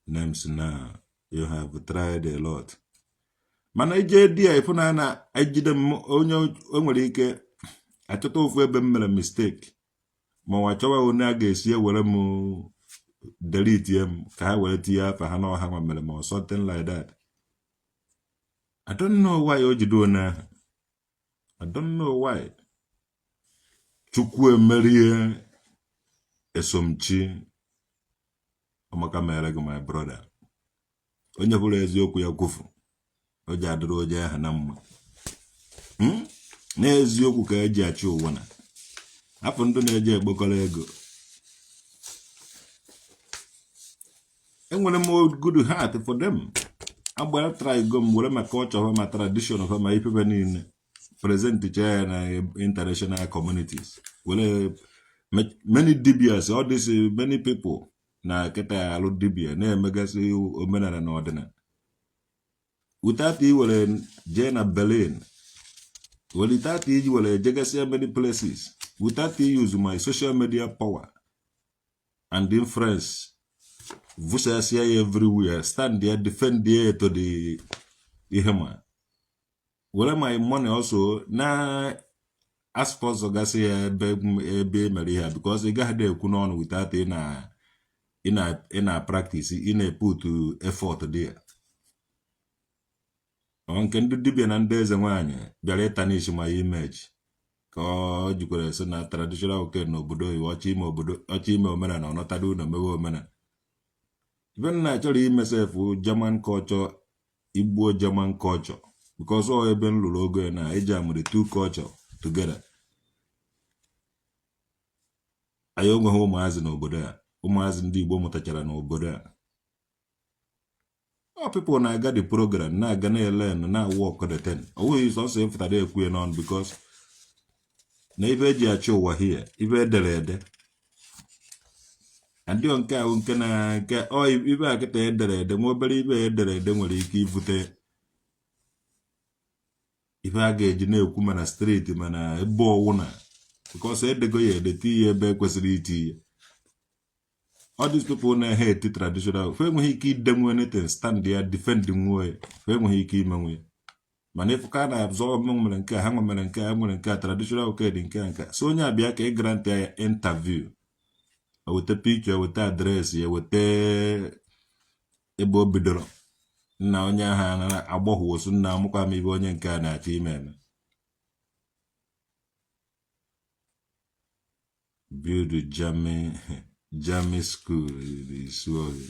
names now. You have tried a lot. Mana ije di ya ịfụ na ejide m onye o nwere ike achọta ofu ebe m mere mistake, ma ọ achọwa onye a ga-esi ewere m. Delete m ka ha were tinye afa ha n'ọha nwa mere ma something like that. I don't know why o jide onye ahụ. I don't know why. Chukwu emerie esomchi ọmaka mere gị, my brother. Onye bụrụ eziokwu ya kwufu, o ji adịrị onye ahụ na mma. N'eziokwu ka eji achị ụwa na afọ ndị na-eji ekpokọrọ ego. Enwere m good heart for them. Agbara try go m were ma culture ha, ma tradition ha, ma ifebe niile, present ya na international communities, were many dibias, all these many people na kịta alụ dibia na-emegasị omenala na ọdịnala without iwere jee na Berlin, without iji were jegasịa many places, without use my social media power and influence, vusasịa ya everywhere, stand there, defend ya to the ihe, ma were my money also na a-sponsor gasị ya ebe ebe e mere ihe a, because ị gaghị ekwu n'ọnụ without ị na practice, ị na-eput effort dị ya. Ọ nke ndị dibịa na ndị eze nwaanyị bịara ịtarnish my image ka ọ jikwara sị na traditional oke n'obodo oyibo, ọchọ ime obodo, ọchọ ime omenala, ọ nọtara ụlọ mewe omenala. Ife nna chọrọ ime sef, German culture, Igbo German culture, because ọ ebe m lụrụ ogo na eji amụrụ two culture together. Anyị onweghị ụmụazị n'obodo a, ụmụazị ndị Igbo mụtachara n'obodo a. All people na-aga the program, na-aga na-elearn, na-work the thing. Ọ bụghị sọsọ ịfụtara ekwu ya n'ọnụ, because na ife eji achị ụwa here, ife edere ede adịọ nke ahụ nke na nke ọ ife a kịta edere ede, nwa obere ife edere ede nwere ike ibute ife a ga-eji na-ekwu mana street, mana ebe ọwụna, because edego ya ede, tinye ebe ekwesịrị itinye. All these people na-ehe eti traditional, fe enweghị ike idenwu anything, stand ya, defend nwe ya, fe enweghị ike imenwe ya. Mana ịfụ ka a na-azọ nwere nke a, ha nwere nke a, nwere nke a, traditional oke dị nke a, nke a. So onye abịa ka ị grant ya interview, weta picture, weta address ya, weta ebe o bidoro, nna onye ahụ anara agbọghọ osu nna amụkwa m ibe onye nke a na-achọ ime eme. Build German school isu oge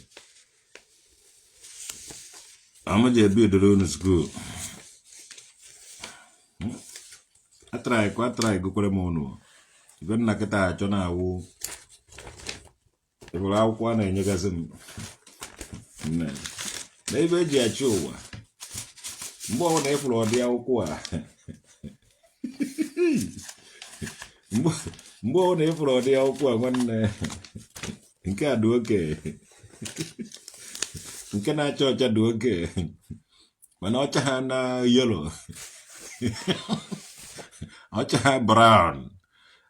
amaji ebidoro unu school. Atry gokwere m unu ibe nna kịta achọ na-awụ ịbụrụ akwụkwọ a na-enyegasị m na ebe eji achị ụwa. Mgbe ọbụla ị fụrụ ọdị akwụkwọ a, mgbe ọbụla ị fụrụ ọdị akwụkwọ a, nwanne, nke a dị oke, nke na-acha ọcha dị oke, mana ọcha ha na yellow, ọcha ha brown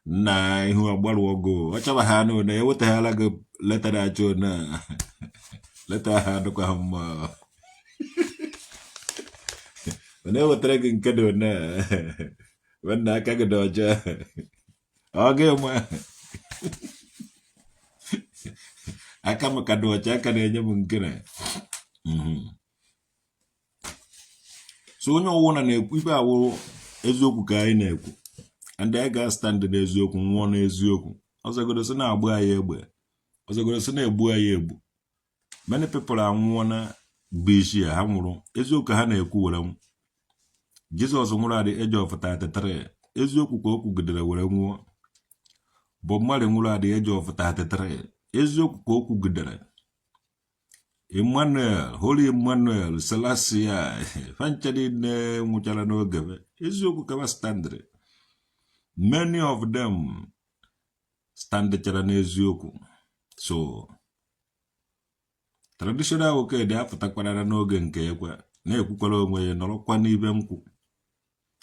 na ihu agbarụ ọgụ, ọchaba ha na na ewetaghala gị letter na-acha na letter ha adịkwa ha mma, mana ewetara gị nke dị na nwanne aka gị dị ọcha, ọ gị ma aka m ka dị ọcha, aka na-enye m nkere. So onye ọwụna na-ekwu ife awụrụ eziokwu ka anyị na-ekwu, and anyị ga-astand n'eziokwu, nwụọ n'eziokwu. Ọzọgodo sị na-agba anyị egbe, ọzọgodo sị na-egbu anyị egbu. Many people anwụọ na bụ isi ya ha nwụrụ eziokwu ha na-ekwu were nwụ. Jizọs nwụrụ at the age of 33, eziokwu ka o kwugidere were nwụọ. Bob Marley nwụrụ at the age of 33, eziokwu ka o kwugidere. Emmanuel, Holy Emmanuel Selassie, fa ncha niile nwụchara n'oge eziokwu ka ha standịrị. Many of them standịchara n'eziokwu. So traditional nwoke dị apụtakwara n'oge nke ekwe na-ekwukwara onwe ya, nọrọkwa n'ibe nkwụ,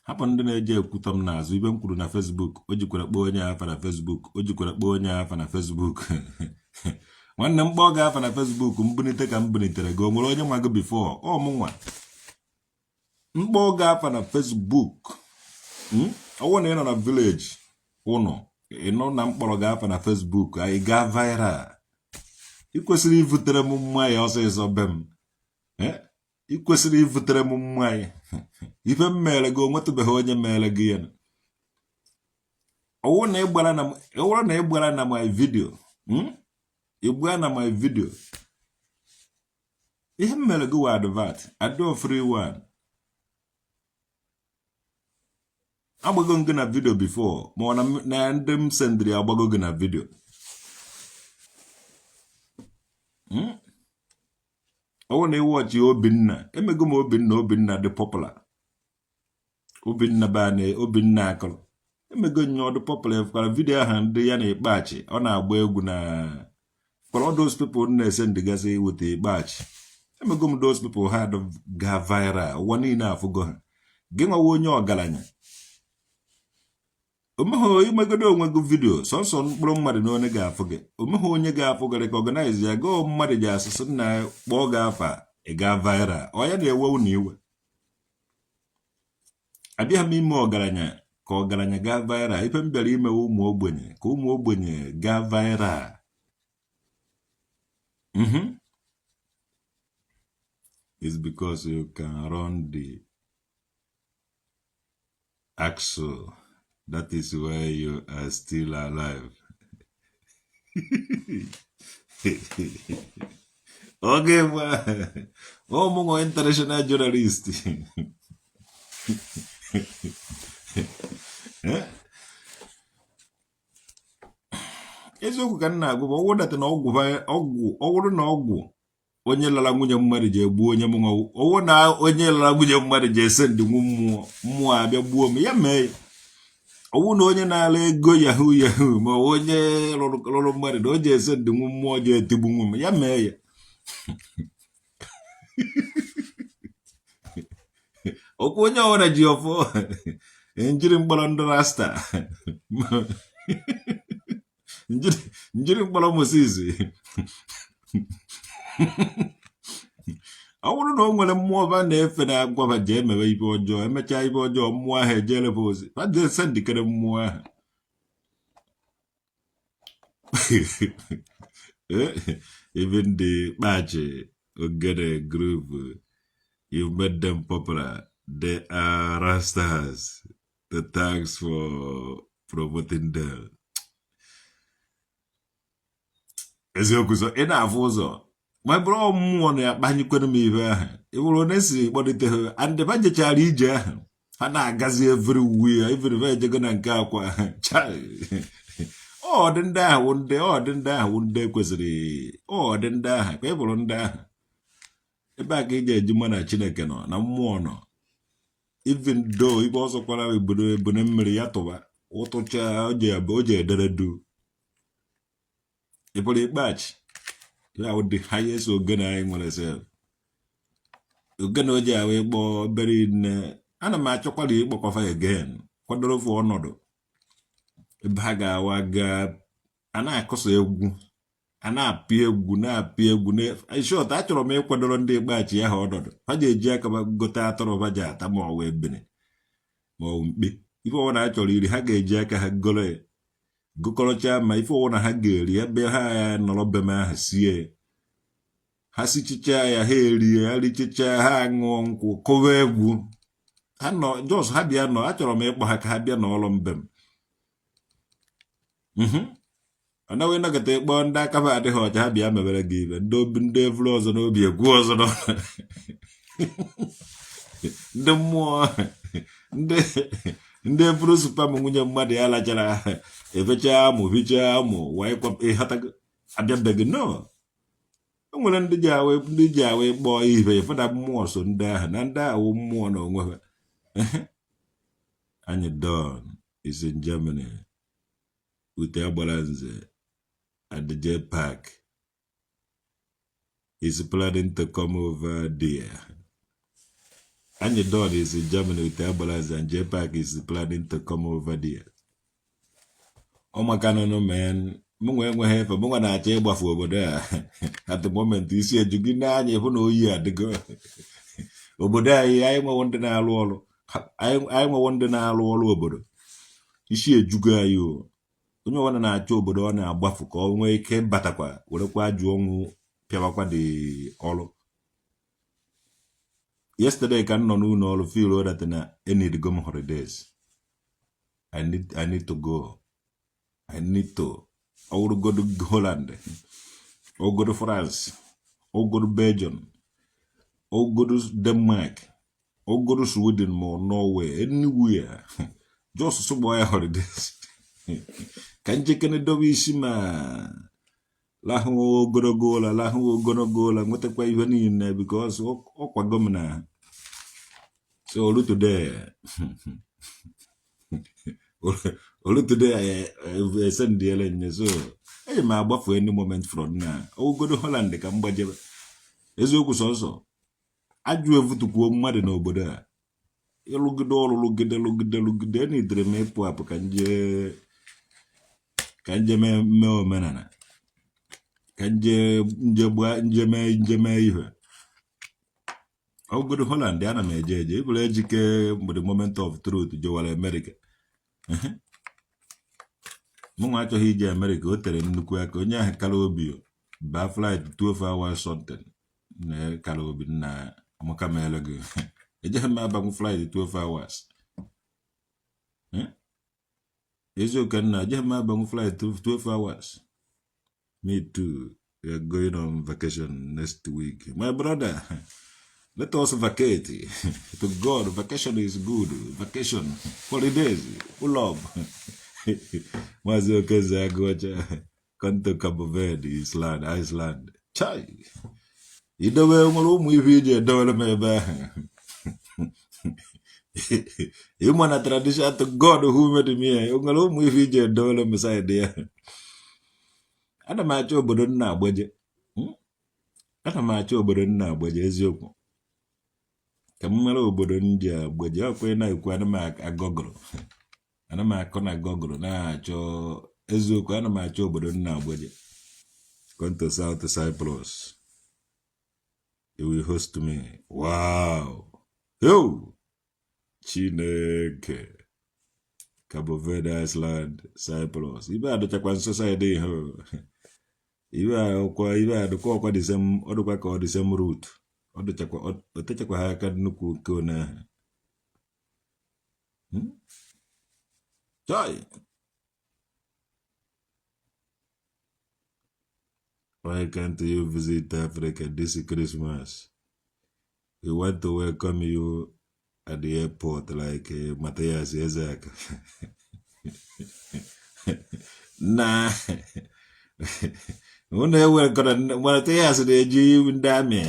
hapụ ndị na-eji ekwutọ m n'azụ. Ibe m kwuru na Facebook, o jikwara kpọọ onye afa na Facebook, o jikwara kpọọ onye afa na Facebook. Nwanne m, kpọọ gị afa na Facebook, mbunite ka m bunitere gị. O nwere onye nwa gị before ọ mụnwa mkpọọ gị afa na Facebook? Ọwụ na ị nọ na village ụnụ, ị nọ na mkpọrọ gị afa na Facebook, anyị gaa viral. Ị kwesịrị ivutere m mmanya ọsịsọ be m. Ị kwesịrị ivutere m mmanya. Ife m mere gị, onwetụbeghị onye mere gị ya. Ọwụ na ịgbara na ịgbara na my video, Ịgbara na my video, ihe m mere gị wụ advert ado free one. Agbago m gị na video before, ma ọ na ndị m sendịrị agbago gị na video. Ọwụ na ịwọchị Obinna, emego m Obinna. Obinna dị popular. Obinna bane, Obinna akụrụ, emego nye ọ dị popular. Efukwara video ahụ ndị ya na Ikpeachi ọ na-agba egwu na for all those people na-ese ndịgasị weta Ikpeachi. Emego m those people, ha ga viral, ụwa niile afụgo ha. Gị nwawa onye ọgaranya, omeghị imegodo onwe gị video, sọnsọ mkpụrụ mmadụ na onye ga-afụ gị. Omeghị onye ga-afụ gị, recognize ya gọọ mmadụ ji asụsụ nna kpọọ gị afa, ị ga viral. Ọ ya na-ewe unu iwe. Abịaghị m ime ọgaranya ka ọgaranya gaa viral. Ife m bịara imewe ụmụ ogbenye ka ụmụ ogbenye gaa viral. It's because you can run the axle. That is why you are still alive. Oge ụmụ international journalist. Eziokwu ka m na-agwa bụ ọgwụ data na ọgwụ ọwụrụ na ọgwụ onye lara nwunye mmadụ ji egbu onye mụnwa. Ọwụ na onye lara nwunye mmadụ ji ese ndị nwu mmụọ mmụọ abịa gbuo m, ya mee ya. Ọwụ na onye na-ala ego yahoo yahoo, ma ọ onye lụrụ mmadụ na o ji ese ndị nwu mmụọ ji etigbu nwu m, ya mee ya. Okwu onye ọbụla ji ọfọ njiri mkpọrọ ndị rasta, njiri mkpọrọ Moses. Ọ bụrụ na o nwere mmụọ ba na-efe na-agwa ba jee mewe ibe ọjọọ, emechaa ibe ọjọọ, mmụọ ahụ ejere bụ ozi ba jee sendikere mmụọ ahụ. Even the Kpachi Ogene group, you made them popular. They are rastas. The thanks for promoting them. Eziokwu, so ị na-afụ ụzọ ma bụrụ mmụọ na-akpanyekwere m ibe ahụ. Ị bụrụ onye si kpọlite ha and ba jechara ije ahụ, ha na-agazi everywhere, everywhere, ejego na nke akwa. Ọ dị ndị ahụ ndị ọ dị ndị ahụ ndị kwesịrị, ọ dị ndị ahụ ka ị bụrụ ndị ahụ ebe a ka ị ga-eji ma na Chineke nọ na mmụọ nọ. Even though ibe ọzọ kwara obodo ebone mmiri ya tụba ụtụcha o ji edere du. Ị pụrụ Ikpeachi ya wụ the highest ogene anyị nwere sef, ogene o ji ahụ ịkpọ obere nne. Ana m achọkwara ịkpọkọfa again, kwadoro fụ ọnọdụ ebe ha ga-awa gaa a na-akụsa egwu, a na-apị egwu, na-apị egwu. Short, achọrọ m ịkwadoro ndị Ikpeachi ahụ ọnọdụ ha ji eji aka gote atụrụ ha ji ata, ma ọ wụ ebene ma ọ wụ mkpi, ife ọbụla a chọrọ iri, ha ga-eji aka ha goro ya, gokọrọcha ma ife ọbụla ha ga-eri ebe ha nọrọ be m ahụ sie ha, sichicha ya, ha erie, ha richicha, ha aṅụọ nkwụ, kụwa egwu. Ha nọ just ha bịa nọ. Achọrọ m ịkpọ ha ka ha bịa n'ọlụ mbe m. Ọ naghị nọkọta ịkpọ ndị aka ha adịghị ọcha, ha bịa mebere gị ibe ndị obi, ndị evuru ọzọ n'obi, egwu ọzọ nọ, ndị mmụọ, ndị evuru sperm nwunye mmadụ ya lachara, efechaa amụ, hichaa amụ, wee ịghọtago, abịabeghị. No, o nwere ndị ji awa ịkpọ ibe fada mmụọ so ndị ahụ na ndị ahụ mmụọ na onwe ha. Anyị Don is in Germany with Agbalanze at the J Park. Is planning to come over there. Anyị Don is in Germany with Agbalanze and J Park is planning to come over there. Ọ maka nụnụ men mụ nwe enweghị efe mụ nwa na-achọ ịgbafu obodo a at the moment. Isi eju gị n'anya ịhụ na oyi adịgo obodo anyị. Anyị nwewo ndị na-alụ ọrụ, anyị nwewo ndị na-alụ ọrụ obodo. Isi ejugo anyị o. Onye ọbụla na-achọ obodo ọ na-agbafu ka ọ nwee ike batakwa werekwa ajụ ọnwụ pịawakwa dị ọrụ. Yesterday ka m nọ n'ụlọ ọrụ feel that na I need go holidays. I need to go. I need to ọwụrụgodu Holland, ọwụgodu France, ọwụgodu Belgium, ọwụgodu Denmark, ọwụgodu Sweden ma Norway, anywhere, just sụgbọ ya holidays ka njekene dobe isi ma lahụ ogologo ụla, lahụ ogologo ụla, nwetakwa ihe niile, because ọ kwago m na so olu today esendiele nye. So eji m agbafu any moment from na ogodo Holland ka m gbajebe. Eziokwu, sọsọ ajụ evutukwuo mmadụ n'obodo a, ịlụgide ọrụ, lụgide, lụgide, lụgide, enidere m ịpụ apụ ka nje mee omenala, ka nje nje gbaa nje mee nje mee ihe. Ogodo Holland ana m eje eje ịbụrụ ejike mgbe the moment of truth jewara America. Mụnwa achọghị ije America. O tere nnukwu aka onye ahụ kara obi baa flight 12 hours something na kara obi nna amaka meele gị. Ejeghị m abanwu flight 12 hours. Eziokwu nna, ejeghị m abanwu flight 12 hours. Me too, we are going on vacation next week, my brother. Let us vacate to God. Vacation is good. Vacation, holidays, love. Maazị Okeze Agụọcha, come to Cabo Verde, Iceland, Iceland. Chai, idobe nwere ụmụ ife iji edowere m ebe ahụ. Ịma na tradition, to God who made me, nwere ụmụ ife iji edowere m side ya. Ana m achọ obodo nna agbaje. Ana m achọ obodo nna agbaje. Eziokwu, ka m mara obodo ndị a gbaje ọkwa ị na-ekwu. Ana m agọgụrụ, ana m akọ na gọgụrụ na-achọ. Eziokwu, ana m achọ obodo nna agbaje. Come to South Cyprus, you will host me. Wow, yo Chineke! Cabo Verde, Iceland, Cyprus, ibe adịchakwa nso side ihe ibe ọkwa ibe adịkwa ọkwa the same. Ọ dịkwa ka ọ the same route. Ọ dịchakwa, o techakwa ha aka nnukwu nke one ahụ. Chai! Why can't you visit Africa this Christmas? We want to welcome you at the airport like Matthias Ezek. Na unu ewekọrọ Matthias na-eji ndị amị,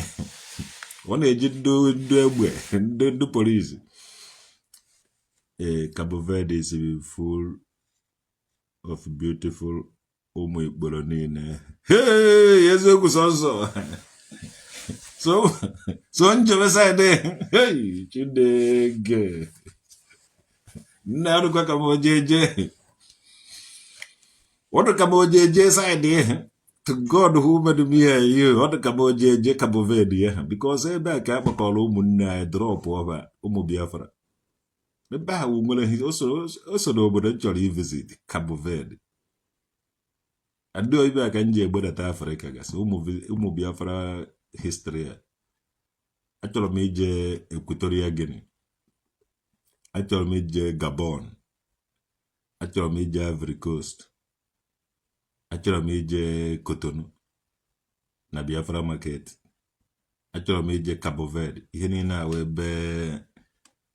ọ na-eji ndị egbe, ndị polisi. Ee, Cabo Verde is full of beautiful ụmụ ikporo niile. Hey, eziokwu, sọnsọ so so njebe side. Hey, Chineke nna, ọdụkwa ka m ojeje, ọdụ ka m ojeje side. To God who made me and you, ọdụ ka m ojeje Cabo Verde ya, because ebe a ka a kpọkọrọ ụmụnne anyị drop ọba ụmụ Biafra ebe ahụ nwere. O so n'obodo m chọrọ ivisit, Cabo Verde. Adị ibe a ka m ji egbedata Afrịka gasị ụmụ Biafra history a. Achọrọ m ije Equatorial Guinea, achọrọ m ije Gabon, achọrọ m ije Ivory Coast, achọrọ m ije Cotonou na Biafra market, achọrọ m ije Cabo Verde. Ihe niile a wee ebe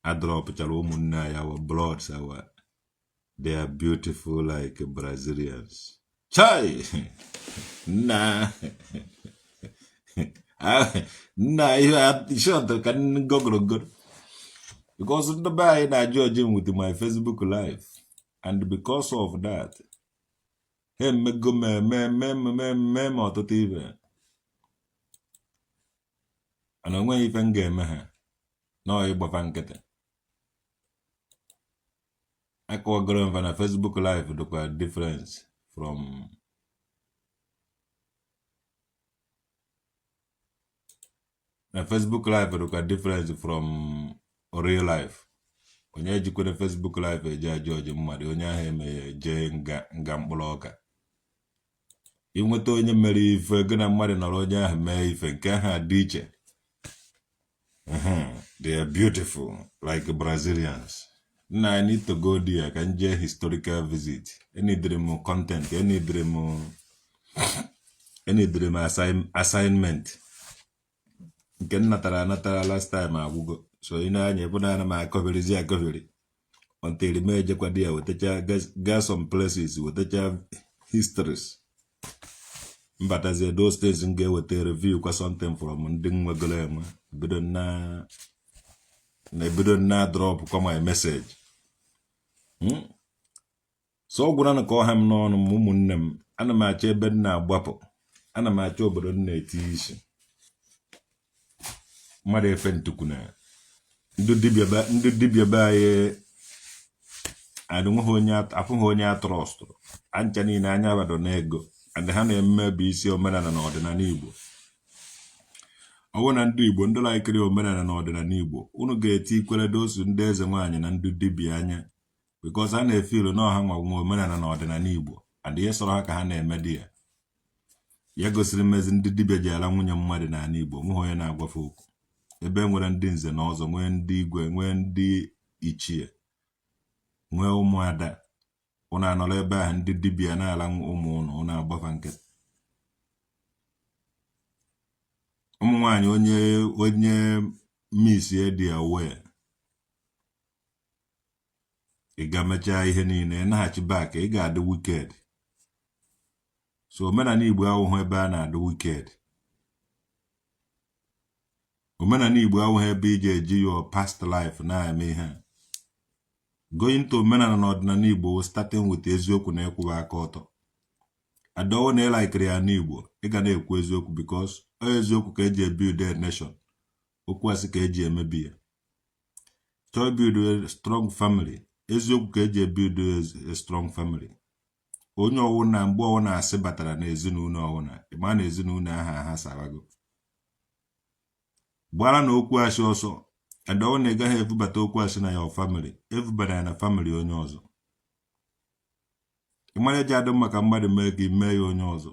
adropụchara ụmụnne anyị, our bloods, our they are beautiful like Brazilians. Chai, nna nna, ihe short ka gọgọrọgọrọ, because ndị be anyị na-ajụ ọjị with my Facebook live, and because of that ha emego m eme eme eme eme m ọtụtụ ibe, mana onweghị ife m ga-eme ha nọọ ịgbafa nkịtị. Akọwagoro m fa na Facebook live dịkwa difference from na Facebook live, dịkwa difference from real life. Onye ejikwere Facebook live eje ajọji mmadụ, onye ahụ emeghe jee nga nga mkpụrụ ọka. Inweta onye mere ife, gị na mmadụ nọrọ, onye ahụ mee ife nke ahụ adị iche. They are beautiful like Brazilians. Nna, I need to go there ka m jee historical visit. Enidiri m content, enidiri m assignment nke m natara anatara last time agwụgo. So ị na-anya ebe na ana m akọbirizi akọbiri until m ejekwa di ya wetacha, gaa some places, wetacha histories, mbatazie those things, m ga-eweta review kwa something from ndị nwegoro enwe, bido na na ebido na drop kwa my message. So ọ gwụra na ka ọha m n'ọnụ m. Ụmụnne m, ana m achọ ebe m na-agbapụ, ana m achọ obodo m na-eti isi mmadụ efe ntukwu na ndị dibịa be anyị adịnweghị onye afụghị onye atrọstụrụ ancha niile anya bado n'ego and ha na-emebi isi omenala na ọdịnala Igbo. Ọ bụrụ na ndị Igbo, ndị laikiri omenala na ọdịnala Igbo, unu ga-eti ikwere dosu ndị eze nwaanyị na ndị dibịa anya, because ha na-efilu na ọha nwa nwe omenala na ọdịnala Igbo and ihe sọrọ ha ka ha na-eme. Di ya ya gosiri mmezi ndị dibịa ji ala nwunye mmadụ n'ala Igbo, nweghị onye na-agwafe okwu. Ebe e nwere ndị nze na ọzọ, nwee ndị igwe, nwee ndị ichie, nwee ụmụada, ụnụ anọrọ ebe ahụ, ndị dibịa na-ala ụmụ ụnụ, ụnụ agbafa nkịtị. Ụmụ nwaanyị, onye miss dị aware, ị ga mechaa ihe niile, naghachi back, ị ga-adị wicked. So omenala Igbo awụghị ebe a na-adị wicked. Omenala Igbo awụghị ebe iji eji your past life na-eme ihe a. Going to omenala na ọdịnala Igbo, starting with eziokwu na ịkwụba aka ọtọ. Adọwo na ịlaikiri ya n'Igbo, ị ga na-ekwu eziokwu, because ọ eziokwu ka eji ebuild a nation, okwu asị ka eji emebi ya. Chọọ build a strong family, eziokwu ka eji ebuild a strong family. Onye ọwụ na mgbe ọwụ na-asị batara n'ezinụlọ ọwụna, ịma na ezinụlọ ahụ aghasarago. Gbara na okwu asị ọsọ. Adọwo na ị gaghị ebubata okwu asị na your family, ebubara ya na family onye ọzọ. Ịmara eji adị mma ka mmadụ mee ka ị mee ya onye ọzọ,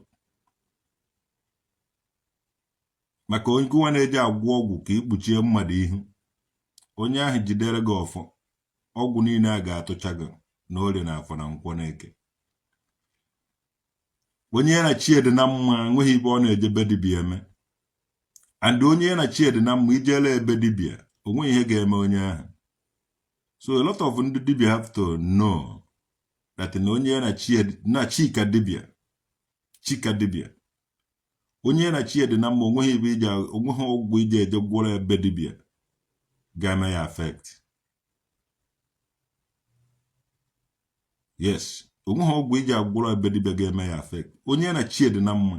maka onye nwa na-eji agwọ ọgwụ ka ikpuchie mmadụ ihu, onye ahụ jidere gị ọfọ, ọgwụ niile a ga-atụcha gị na orie na afọ na nkwọ na eke. Onye ya na chi dị na mma enweghị ibe ọ na-ejebe dibịa eme, and onye ya na chi dị na mma, ijele ebe dibịa, onweghị ihe ga-eme onye ahụ. So a lot of ndị dibịa have to know that na onye ya na chi na chika dibịa, chika dibịa, onye ya na chi dị na mma, onweghị ibe ije, onweghị ọgwụ ije eje gwọrọ ebe dibịa ga-eme ya affect. Yes, onweghị ọgwụ iji agwọrọ ebe dibịa ga-eme ya affect. Onye ya na chi dị na mma,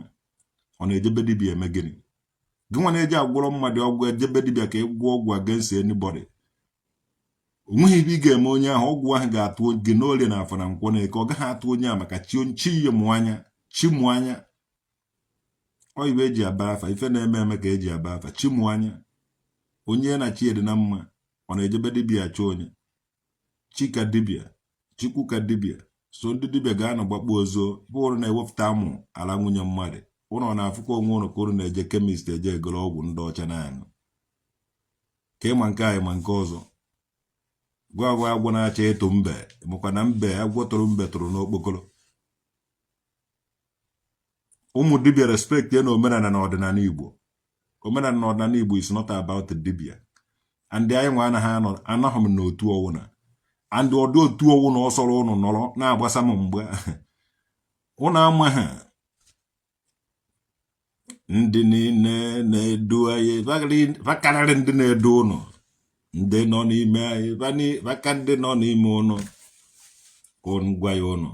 ọ na-ejebe dibịa eme gịnị? Gị nwa na-eji agwọrọ mmadụ ọgwụ, ejebe dibịa ka ị gwọọ ọgwụ against anybody, onweghị ibe ị ga-eme onye ahụ. Ọgwụ ahụ ga-atụ gị n'orie na afọ na nkwọ na eke. Ọ gaghị atụ onye a maka chi chi ya mụ anya, chi mụ anya. Ọ ibe eji aba afa, ife na-eme eme ka eji aba afa, chi mụ anya. Onye na chi dị na mma, ọ na-ejebe dibịa achọ onye chika dibịa, chukwu ka dibịa. So ndị dibịa ga-anọ gbakpo ozo ife ụrụ na-ewepụta amụ ala nwunye mmadụ. Ụnụ ọ na-afụkwa onwe ụnụ ka ụnụ na-eje chemist, eje egoro ọgwụ ndị ọcha na-aṅụ ka ịma nke anyị ma nke ọzọ. Gwa agwa agwọ na-achọ ịtụ mbe, makwa na mbe agwọ tụrụ mbe tụrụ n'okpokoro. Ụmụ dibịa, respect ya na omenala na ọdịnala Igbo. Omenala na ọdịnala Igbo is not about dibịa. And anyị nwa anaghị anọ, anaghị m n'otu ọwụna, and ọdụ otu ọwụ na ọsọrọ ụnụ nọrọ na-agbasa m mgbe ụnụ ama ha. Ndị niile na-edu anyị vakarịrị ndị na-edu ụnụ, ndị nọ n'ime anyị vaka ndị nọ n'ime ụnụ ka gwa ya ụnụ.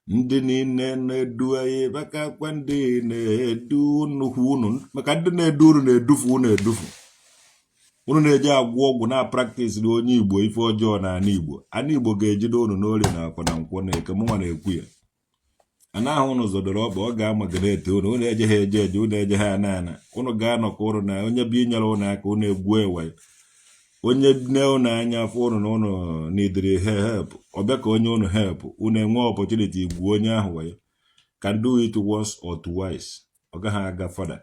Ndị niile na-edu anyị vakakwa ndị na-edu nnukwu ụnụ, maka ndị na-edu unu na-edufu unu edufu. Unu na-eji agwọ ọgwụ na practice na onye Igbo ife ọjọọ na ana Igbo. Ana Igbo ga-ejide unu n'orie na afọ na nkwọ na eke. Mụnwa na-ekwu ya, ana ahụ unu zọdoro ọkpa, ọ ga-amagreti unu. Unu ejeghị eje eje, unu ejeghị ana ana, unu ga-anọ ka unu na onye bụ inyere unu aka, unu egwuo ewe. Onye nee ụnụ anya afọ ụnụ na ụnụ needịrị help, ọ bịa ka onye ụnụ help, ụnụ enwe opportunity igwu onye ahụ wayo. Can do it once or twice, ọ gaghị aga further.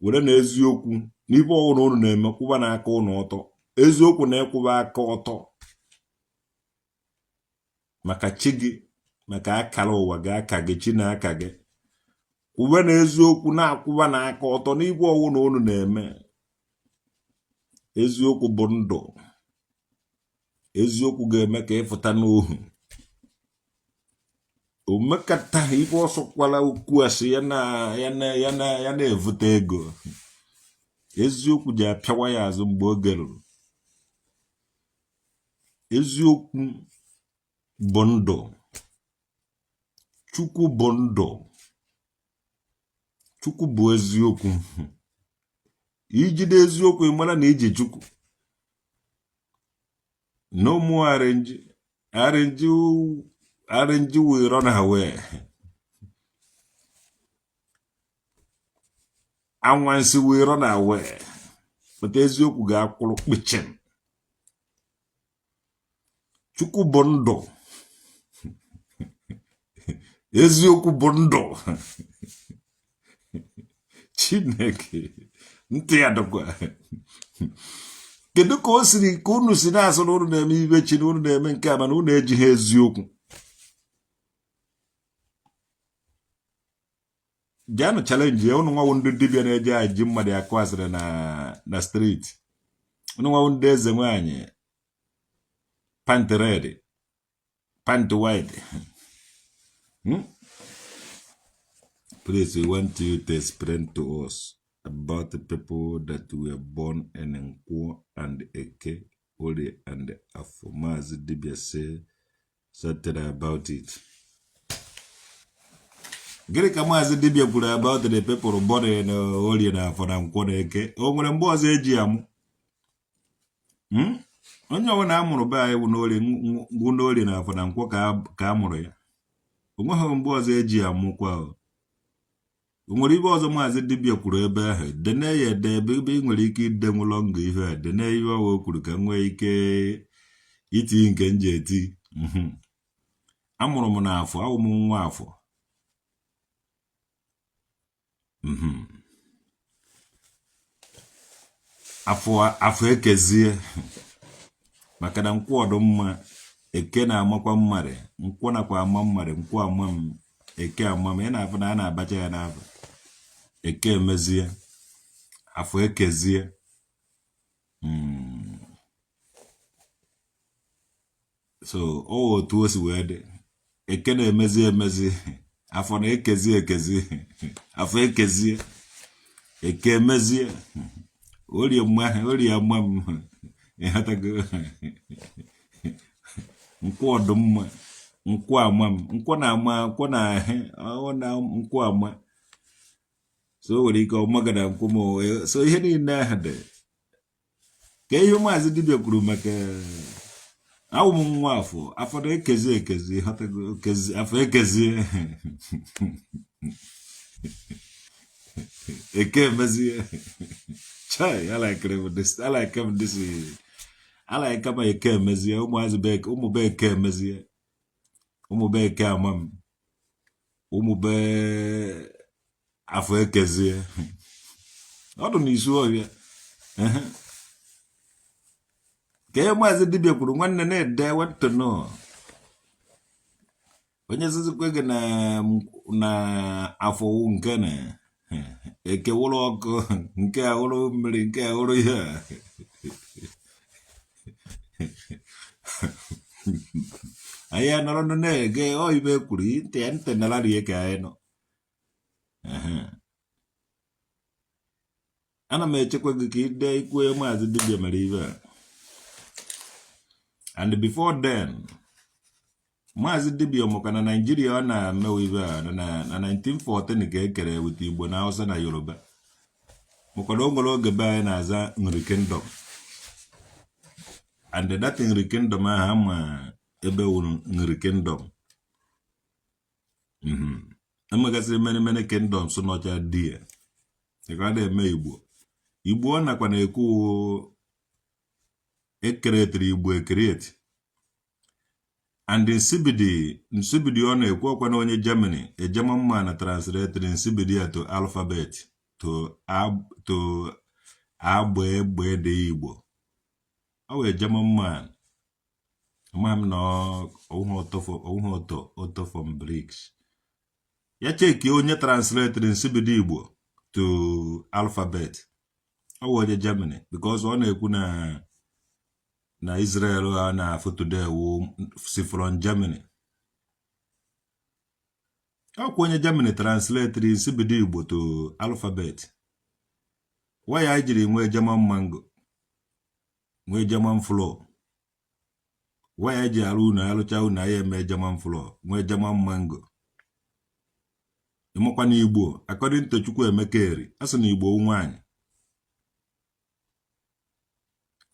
Were na eziokwu n'ife ọwụna ụnụ na-eme, kwụba n'aka ụnụ ọtọ. Eziokwu na ịkwụba aka ọtọ maka chi gị, maka akara ụwa gị, aka gị, chi na aka gị. Kwube na eziokwu, na-akwụba n'aka ọtọ n'ife ọwụna ụnụ na-eme. Eziokwu bụ ndụ. Eziokwu ga-eme ka ịfụta n'ohu omekata ife ọsọkwala okwu asị ya na ya na ya na ya na-evute ego. Eziokwu ji apịawa ya azụ mgbe oge ruru. Eziokwu bụ ndụ. Chukwu bụ ndụ. Chukwu bụ eziokwu. Ijide eziokwu, ị mara na iji Chukwu. No more arrange, arrange, arrange will run away. Anwansi will run away, but eziokwu ga-akwụrụ kpichem. Chukwu bụ ndụ. Eziokwu bụ ndụ. Chineke ntị ya dịkwa. Kedu ka o siri ka unu si na-asụ na unu na-eme ibe chi, na unu na-eme nke a, mana unu ejighị eziokwu? Bịanụ challenge ya. Unu nwawo ndị dibịa na-eje aji mmadụ akụ asịrị na street. Unu nwawo ndị eze nwaanyị pant red, pant white. Please, we want you to explain to us about the people that were born in Nkwo and Eke, Orie and Afo. Maazị Dibia say something about it. Gịnị ka Maazị Dibia kwuru about the people born in Orie na Afọ na Nkwọ na Eke? O nwere mgbe ọzọ eji amụ? Onye ọbụla a mụrụ be anyị bụ n'Orie na Afọ na Nkwọ ka a mụrụ ya. O nweghị mgbe ọzọ eji amụkwa. O nwere ibe ọzọ Maazị Dibia kwuru ebe ahụ? Dene ya ede ebe ebe ị nwere ike idenwu lọngụ ihe a. Dene ihe ọwa o kwuru ka m nwee ike iti nke m ji eti. Amụrụ m n'Afọ, awụ m nwa Afọ. Afọ, Afọ ekezie, maka na Nkwọ ọdụ mma, Eke na-amakwa mmadụ, Nkwọ nakwa ama mmadụ. Nkwọ ama m, Eke ama m. Ị na-afụ na a na-abacha ya n'afọ. Eke emezie, Afọ ekezie. So ọ otu o si wee dị. Eke na-emezi emezi, Afọ na-ekezi ekezi. Afọ ekezie, Eke emezie, Orie mma, Orie ama m. Ịghọtago? Nkwọ ọdụmma, Nkwọ ama m, Nkwọ na-ama, Nkwọ na ọ na Nkwọ ama. So o nwere ike ọmaga na Nkwọ ma so ihe niile ahụ dị ka ihe Maazị Dibia kwuru maka awụ m nwa Afọ. Afọ na-ekezi ekezi, ghọtago? Kezi, Afọ ekezie, Eke emezie. Chai, I like this, I like this, I like ma Eke emezie. Ụmụazị be, ụmụ be Eke emezie, ụmụ be Eke ama m, ụmụ be Afọ ekezie. Ọ dị n'isi ọhịa ka ihe Maazị Dibia kwuru. Nwanne na-ede, want to know. Onye zizikwe gị na Afọ nke na Eke wụrụ ọkụ, nke a wụrụ mmiri, nke a wụrụ ihe a. Anyị anọrọ na-ege ọ ibe kwuru ntị ntị nara rie ka anyị nọ. Ana m echekwa gị ka ide ikwu Maazị Dibia mere ibe a. And before then, Maazị Dibia maka na Naijiria ọ na-emewe ibe a na 1914 ka e kere weta Igbo na Hausa na Yoruba, maka na o nwere oge be anyị na-aza Nri Kingdom, and that Nri Kingdom ahụ ama ebe wuru Nri Kingdom. Enwegasịrị many many kingdoms nọcha di ya ka a na-eme Igbo. Igbo ọ nakwa na-ekwu Ekeretiri Igbo ekereti. And Nsibidi, Nsibidi ọ na-ekwu ọkwa na onye Germany, a German man translated Nsibidi to alphabet to agba egbe dị Igbo. Ọ wee German man. Ama m na ọwụghị Otto von Briggs. Ya cheki onye translated Nsibidi Igbo to alphabet. Ọ wụ onye Germany because ọ na-ekwu na Israel a na-afụ today wụ si from Germany. Ọkwa onye Germany translated Nsibidi Igbo to alphabet. Why anyị jiri nwee German mango, nwee German floor? Why anyị ji arụ unu alụcha unu anyị eme German floor, nwee German mango? Ịmakwa na Igbo, according to Chukwuemeka Eri, a sị na Igbo nwaanyị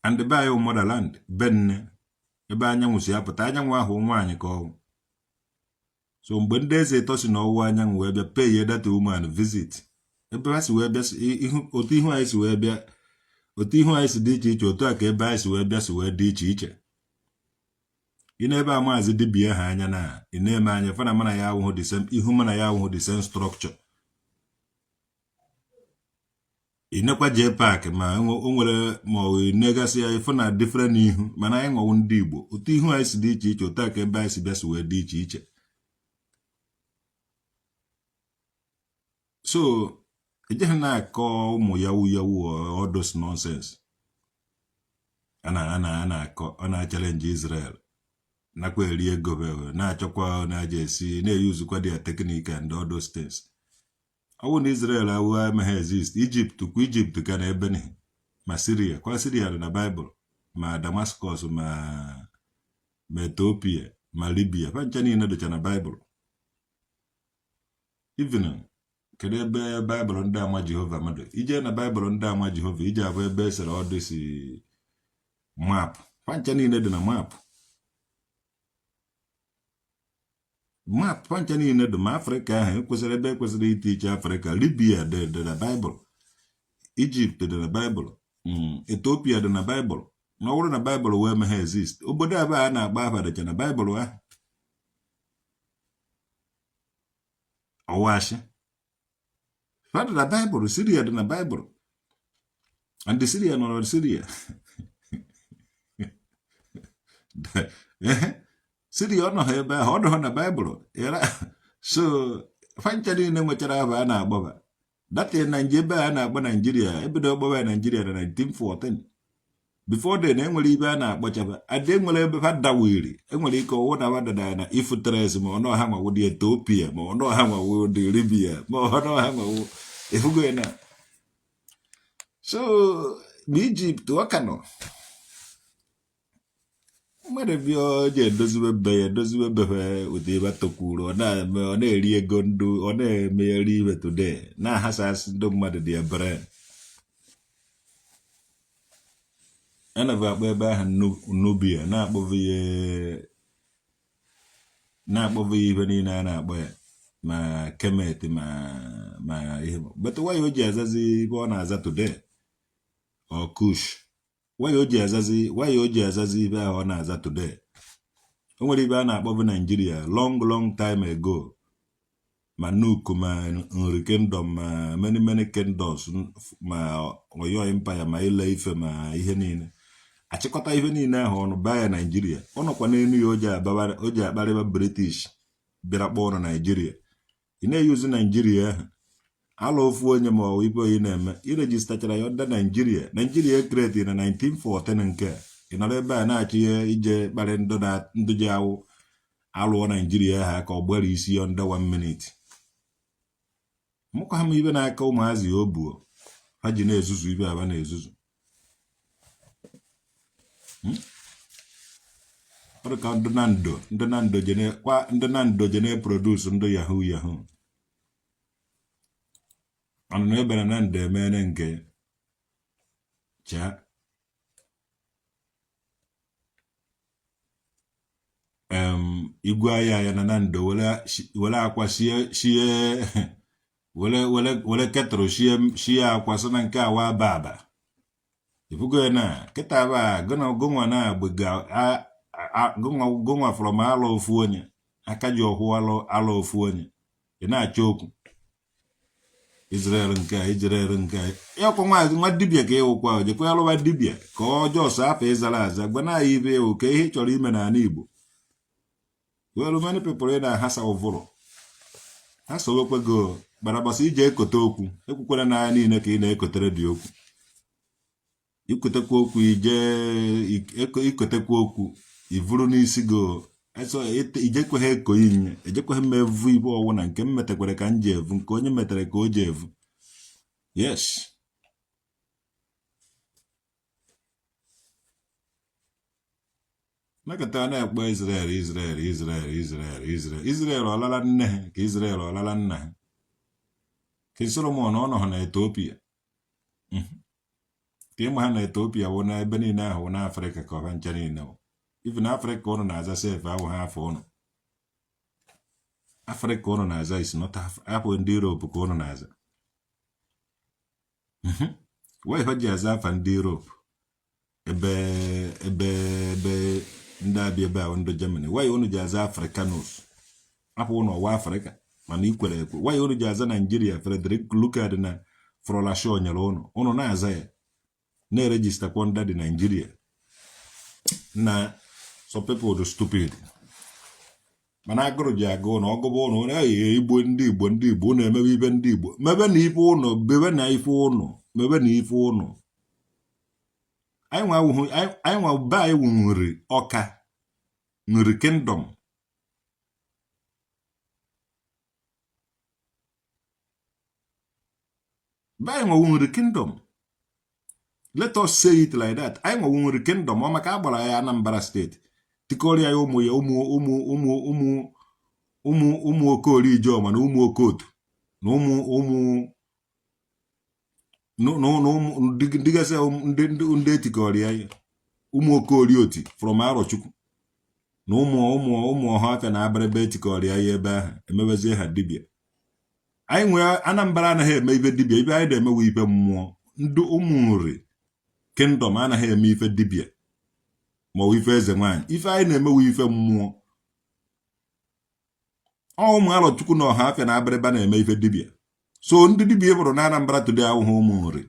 and be anyị motherland, be nne, ebe anyanwụ si apụta, anyanwụ ahụ nwaanyị ka ọnwụ. So mgbe ndị eze ịtọ si n'ọwụwa anyanwụ wee bịa pay that woman visit, ebe ha si wee bịa, otu ihu anyị si wee bịa, otu ihu anyị si dị iche iche, otu a ka ebe anyị si wee bịa si wee dị iche iche. Ị na-ebe a maazị dibịa ha anya na ị na-eme anya fana mana ya awụhụ the same ihu, mana ya awụhụ the same structure. Ị nekwa jee park ma o nwere ma ọ negasị ya, ịfụ na different ihu, mana anyị nwawu ndị Igbo. Otu ihu anyị si dị iche iche, otu a ka ebe anyị si bịa si wee dị iche iche. So ejeghị na-akọ ụmụ yawu yawu, all those nonsense a na-akọ. Ọ na-challenge Israel nakwa eri ego, na-achọkwa na-aja esi na-eyuzukwa their technique and all those things. Ọ bụrụ na Israel awụ emeghị exist, Egypt kwa, Egypt ka na ebe ma Syria kwa, Syria dị na Bible, ma Damascus, ma Ethiopia, ma Libya, fa ncha niile dịcha na Bible. Even kedu ebe Baịbụl ndị ama Jehova mmadụ ije na Baịbụl ndị ama Jehova ije abụ ebe e sere ọdụ si map, fa ncha niile dị na map, map fa ncha niile dị ma Afrịka ahụ ekwesịrị ebe ekwesịrị ite iche Afrịka. Libya dị na Baịbụl, Ijipt dị na Baịbụl, Ethiopia dị na Baịbụl. Na ọ bụrụ na Baịbụl wee mee ha exist, obodo ebe a na-akpa afa dịcha na Baịbụl ahụ. Ọwashi fa dị na Baịbụl, Siria dị na Baịbụl, and Siria nọrọ Siria, Siria ọ nọghị ebe ahụ, ọ nọghị na Baịbụl. So fa ncha niile nwechara aba a na-agbaba data na nje ebe a na-akpọ Naijiria, ebido kpọba ya Naijiria na 1914. Before then enwere ibe a na-akpọchaba ada, enwere ebe ha dawiri, enwere ike ọwụ na wadada na ifutres, ma ọnụ ha nwawo dị Ethiopia, ma ọnụ ha nwawo dị Libya, ma ọnụ ha nwawo efugo na so na Ijipt ọ ka nọ. Mmadụ bịa o ji edoziwe be ya, edoziwe be ha ụdị ebe tokwuru, ọ na-eme, ọ na-eri ego ndụ, ọ na-emegheri ibe today na-ahasasị ndị mmadụ dị ebere. Anaghị akpọ ebe ahụ Nubia, na-akpọvu ya ibe niile a na-akpọ ya, ma Kemet, ma ihe. But why o ji azazi ibe ọ na-aza today or Kush? Why o ji azazi, why o ji azazi ibe ahụ ọ na-aza today? O nwere ibe a na-akpọbu Naijiria long long time ago, ma Nuk, ma Nri Kingdom, ma many many kingdoms, ma Oyo Empire, ma Ile Ife, ma ihe niile. Achịkọta ihe niile ahụ ọnụ baa ya Naijiria. Ọ nọkwa n'elu ya o ji akparịba British bịara kpọọ ụnụ Naijiria. Ị na-eyuzu Naijiria ahụ ala ofu onye ma ọ ibe onye na-eme iregistachara ya under Naijiria. Naijiria ekreti na 1914 nke ị nọrọ ebe a na-achọ ihe ije kparị ndụ ji awụ alụọ Naijiria ahụ aka ọ gbara isi ya under 1 minute. Mụkwa ha m ibe na-aka ụmụazị ya obuo ha ji na-ezuzu ibe aba na-ezuzu. Ọ dị ka ndị na ndo ndị na ndo jene kwa ndị na ndo jene produce ndị yahoo yahoo ọnụnụ ebe na ndo emene nke chaa igwe ahịa ya na ndo were akwa sie sie were were were kettle sie sie akwa sị na nke awa aba aba. Ifugo ya na kịta ba gụnwa na gụnwa from ala ofu onye aka ji ọhụ ala ofu onye ị na-achọ okwu Israel nke a Israel nke a ya ọkwa nwa dibịa ka ị wụkwa jekwa alụwa dibịa ka ọ just afọ ịzara aza gwa na anyị ibe ewu ka ihe ị chọrọ ime n'ala Igbo. Well, many people ị na-ahasa ụvụrụ ha sowekwe go gbarabasa ije ekote okwu ekwukwere na anya niile ka ị na-ekotere dị okwu ikotekwa okwu ije ikotekwa okwu ivuru n'isi go ijekweghị eko inye ejekweghị m evu ibe ọwụ na nke m metekwere ka m ji evu nke onye metere ka o ji evu. Yes, mekọta na-ekpo Israel Israel Israel Israel Israel Israel ọlala nne ha ka Israel ọlala nna ha ka Solomon ọ nọ ha na Ethiopia ka ịma ha na Ethiopia wụ na ebe niile ahụ wụ n'Afrịka ka ọha ncha niile wụ. Even Afrịka ụnụ na-aza sef awụ ha afọ ụnụ. Afrịka ụnụ na-aza is not apụ ndị Europe ka ụnụ na-aza. Why ha ji aza afa ndị Europe ebe ebe ebe ndị abịa ebe ahụ ndị Germany? Why unu ji aza Africanus apụ ụnụ ọwa Afrịka mana ikwere ekwe? Why unu ji aza Naijiria? Frederick Lugard na Flora Shaw nyere ụnụ ụnụ na-aza ya na-eregistakwa under the Nigeria na some people do stupid mana agụrụ ji agụ ụnụ ọgụbụ ụnụ ụnụ eyi Igbo ndị Igbo ndị Igbo ụnụ emebe ibe ndị Igbo mebe na ife ụnụ bebe na ife ụnụ mebe na ife ụnụ. Anyị nwa be anyị wụ Nri Ọka Nri Kingdom be anyị nwa wụ Nri Kingdom. Let us say it like that. Anyị nwa wụ Nri Kingdom. Ọ maka agbara ya Anambra steeti tikọrọ ya ụmụ ya ụmụ ụmụ ụmụ ụmụ ụmụ ụmụ Okorie Ijeọma na ụmụ Okotu na ụmụ ụmụ dịgasị ndị etikọrọ ya ụmụ Okorie Oti from Arọchukwu na ụmụ ụmụ ụmụ Ọhafịa na Abịrịba etikọrọ ya ebe ahụ emebezie ha dibịa. Anyị nwee Anambra anaghị eme ife dibịa. Ife anyị na-emewe ife mmụọ. Ndị ụmụ Nri Kingdom anaghị eme ife dibịa ma ọ bụ ife eze nwaanyị. Ife anyị na-emewe ife mmụọ. Ọ ụmụ Arọchukwu na Ọhafịa na Abịrịba na-eme ife dibịa. So ndị dibịa bụrụ na Anambra today awụghị ụmụ Nri.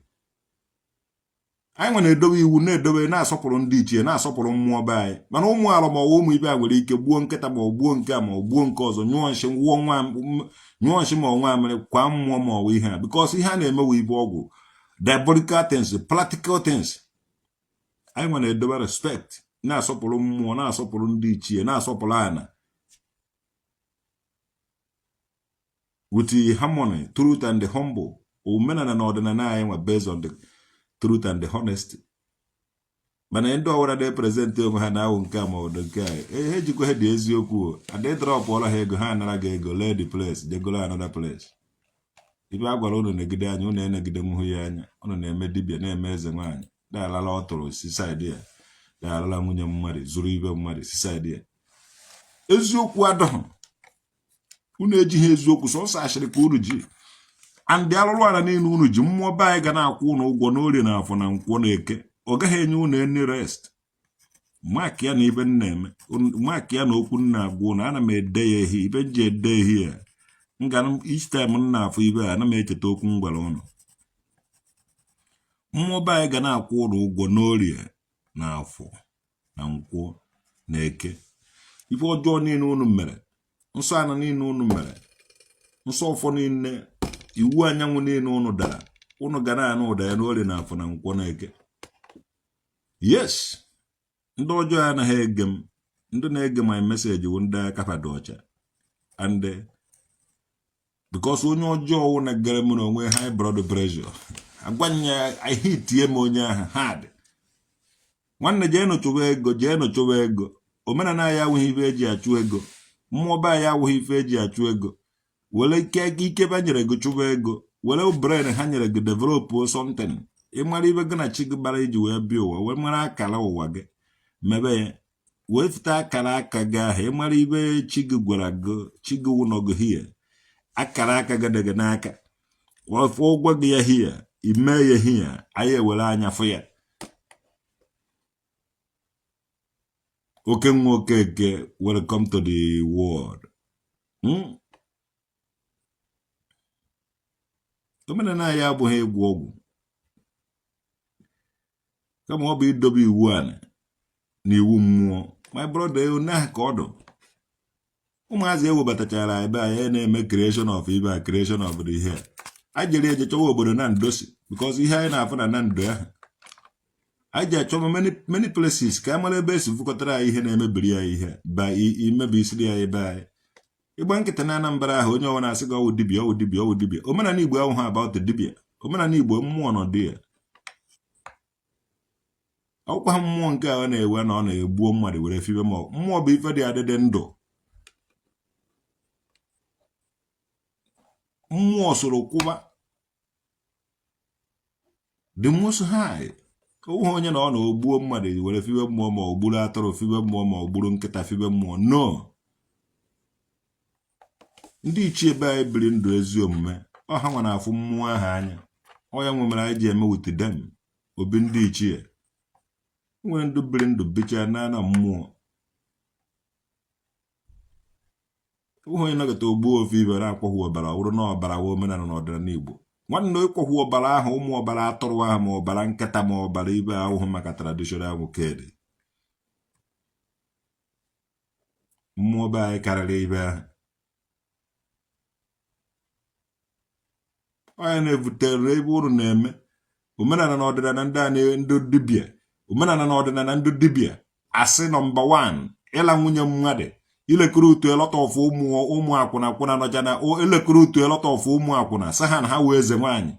Anyị nwe na-edobe iwu na-edobe na-asọpụrụ ndị ichie na-asọpụrụ mmụọ be anyị mana ụmụ alụ ma ọwụ ụmụ ibe a nwere ike gbuo nkịta ma ọ gbuo nke a ma ọ gbuo nke ọzọ nyụọ nshị wụọ nwa nyụọ nshị ma ọ nwa amịrị kwa mmụọ ma ọwụ ihe a because ihe a na-emewe ibe ọgwụ diabolical things, practical things. Anyị nwe na-edobe respect na-asọpụrụ mmụọ na-asọpụrụ ndị ichie na-asọpụrụ ana with the harmony, truth and the humble omenala na ọdịnala anyị nwa based on the truth and the honesty. Mana ndị ọwụra na-epresent onwe ha na-awụ nke a ma ọdụ nke a ha ejikwa ha dị eziokwu adị dropụọla ha ego ha anara gị ego lee the place jegolo another place. Ibe a gwara unu negide anya unu enegide nwuhụ ya anya unu na-eme dibịa na-eme eze nwaanyị na-alala ọtụrụ si side ya na-alala nwunye mmadụ zuru ibe mmadụ si side ya. Eziokwu adọghị unu ejighị eziokwu sọsọ ashịrị ka unu ji andị alụrụ ala niile unu ji mmụọ be anyị ga na-akwụ unu ụgwọ n'orie na afọ na nkwọ na eke. Ọ gaghị enye unu any rest. Mark ya na ibe m na-eme mark ya na okwu m na-agwa unu. Ana m ede ya ehi ibe m ji ede ehi ya nga each time m na-afụ ibe a ana m echeta okwu m gwara unu. Mmụọ be anyị ga na-akwụ unu ụgwọ n'orie na afọ na nkwọ na eke. Ife ọjọọ niile unu mere nsọ ana niile unu mere nsọ ọfọ niile iwu anyanwụ niile unu dara unu ga na-anụ ụda ya n'orie na afọ na nkwọ na eke. Yes, ndị ọjọọ anaghị ege m. Ndị na-ege my message bụ ndị aka fa dị ọcha and because onye ọjọọ wụ na gere m na onwe high blood pressure agwanye hitie m onye ahụ hard. Nwanne jeenụ chụwa ego jeenụ chụwa ego. Omenala anyị awụghị ife eji achụ ego. Mmụọ be anyị awụghị ife eji achụ ego. Were ike ike ba nyere gị chụwa ego. Were brain ha nyere gị develop something. Ịmara ibe gị na chi gị gbara iji wee bịa ụwa wee mara akara ụwa gị mebe ya wee fute akara aka gị ahụ. Ịmara ibe chi gị gwara gị chi gị wụnọ gị hie akara aka gị dị gị n'aka ụgwọ gị ya hie ime ya hie anyị ewere anya fụ ya. Oke nwa Okeke, welcome to the world. Omenala anyị abụghị ịgwọ ọgwụ, kama ọ bụ idobe iwu ala na iwu mmụọ. My brother, one ahụ ka ọ dụ. Ụmụazị ewebatachara ebe anyị na-eme creation of ibe a, creation of the ihe a jere eje chọwa obodo na ndosi, because ihe anyị na-afụ na ndo ahụ anyị ji achọ many many places ka a mara ebe esi vukọtara anyị ihe na-emebiri ya ihe ba imebi isiri ya ebe anyị. Ịgba nkịta na Anambra ahụ, onye ọbụla asị gị ọwụ dibịa, ọwụ dibịa, ọwụ dibịa. Omenala Igbo ahụhụ about dibịa. Omenala Igbo, mmụọ nọ dị ya. Ọkwa mmụọ nke a ọ na-ewe na ọ na-egbuo mmadụ were fibe, ma mmụọ bụ ife dị adịdị ndụ. Mmụọ soro kwụba the Most High. Onwe onye na ọ na-ogbuo mmadụ were fibe mmụọ, ma ọ gburu atụrụ fibe mmụọ, ma ọ gburu nkịta fibe mmụọ. No, ndị ichie be anyị biri ndụ ezi omume. Ọ ha nwa na-afụ mmụọ ahụ anya. Ọ ya nwe mere anyị ji eme with them obi ndị ichie. Nwere ndụ biri ndụ bichaa na na mmụọ. Onwe onye nọkọta ogbuo ofe ibe na-akwọhụ ọbara, ọ bụrụ na ọbara wa omenala na ọdịnala Igbo. Nwanne, ịkwọhụ ọbara ahụ, ụmụ ọbara atụrụ ahụ, ma ọbara nkịta, ma ọbara ibe ahụhụ maka traditional nwoke dị mmụọ be anyị karịrị ibe ahụ. Onye na-ebutere ebe unu na-eme omenala na ọdịnala ndị a, ndị dibịa, omenala na ọdịnala ndị dibịa asị number 1, ịla nwunye mmadụ, ilekọrọ utu elọta ọfụ ụmụ ụmụ akwụna akwụna nọcha na elekọrọ utu elọta ọfụ ụmụ akwụna sị ha na ha wee eze nwaanyị.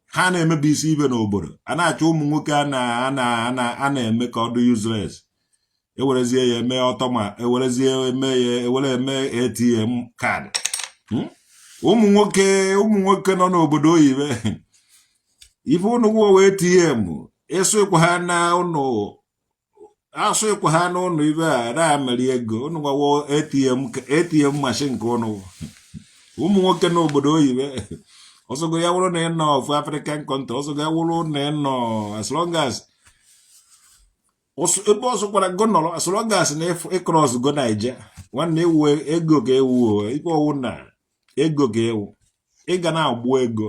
Ha na-emebi isi ibe n'obodo a na-achọ ụmụ nwoke a na-eme ka ọ dị useless. Ewerezie ya eme ọtọ, ma ewerezie eme ya, ewere eme ATM card. Ụmụ nwoke, ụmụ nwoke nọ n'obodo oyibo, ife ụnụ gwuo ATM ịsụ ịkwa ha na ụnụ asụ ịkwa ha n'ụnụ ibe a na-ameri ego ụnụ gwawo ATM, ATM machine nke ụnụ. Ụmụ nwoke n'obodo oyibo, ọsọgo ya wụrụ na ị nọ ofu African country, ọsọgo ya wụrụ na ị nọ, as long as ebe ọsọ kwara go nọrọ, as long as na ị cross go Naija, nwanne, ewu ego ka ewu ife ọwụ na ego ka ewu. Ị ga na-agbụ ego,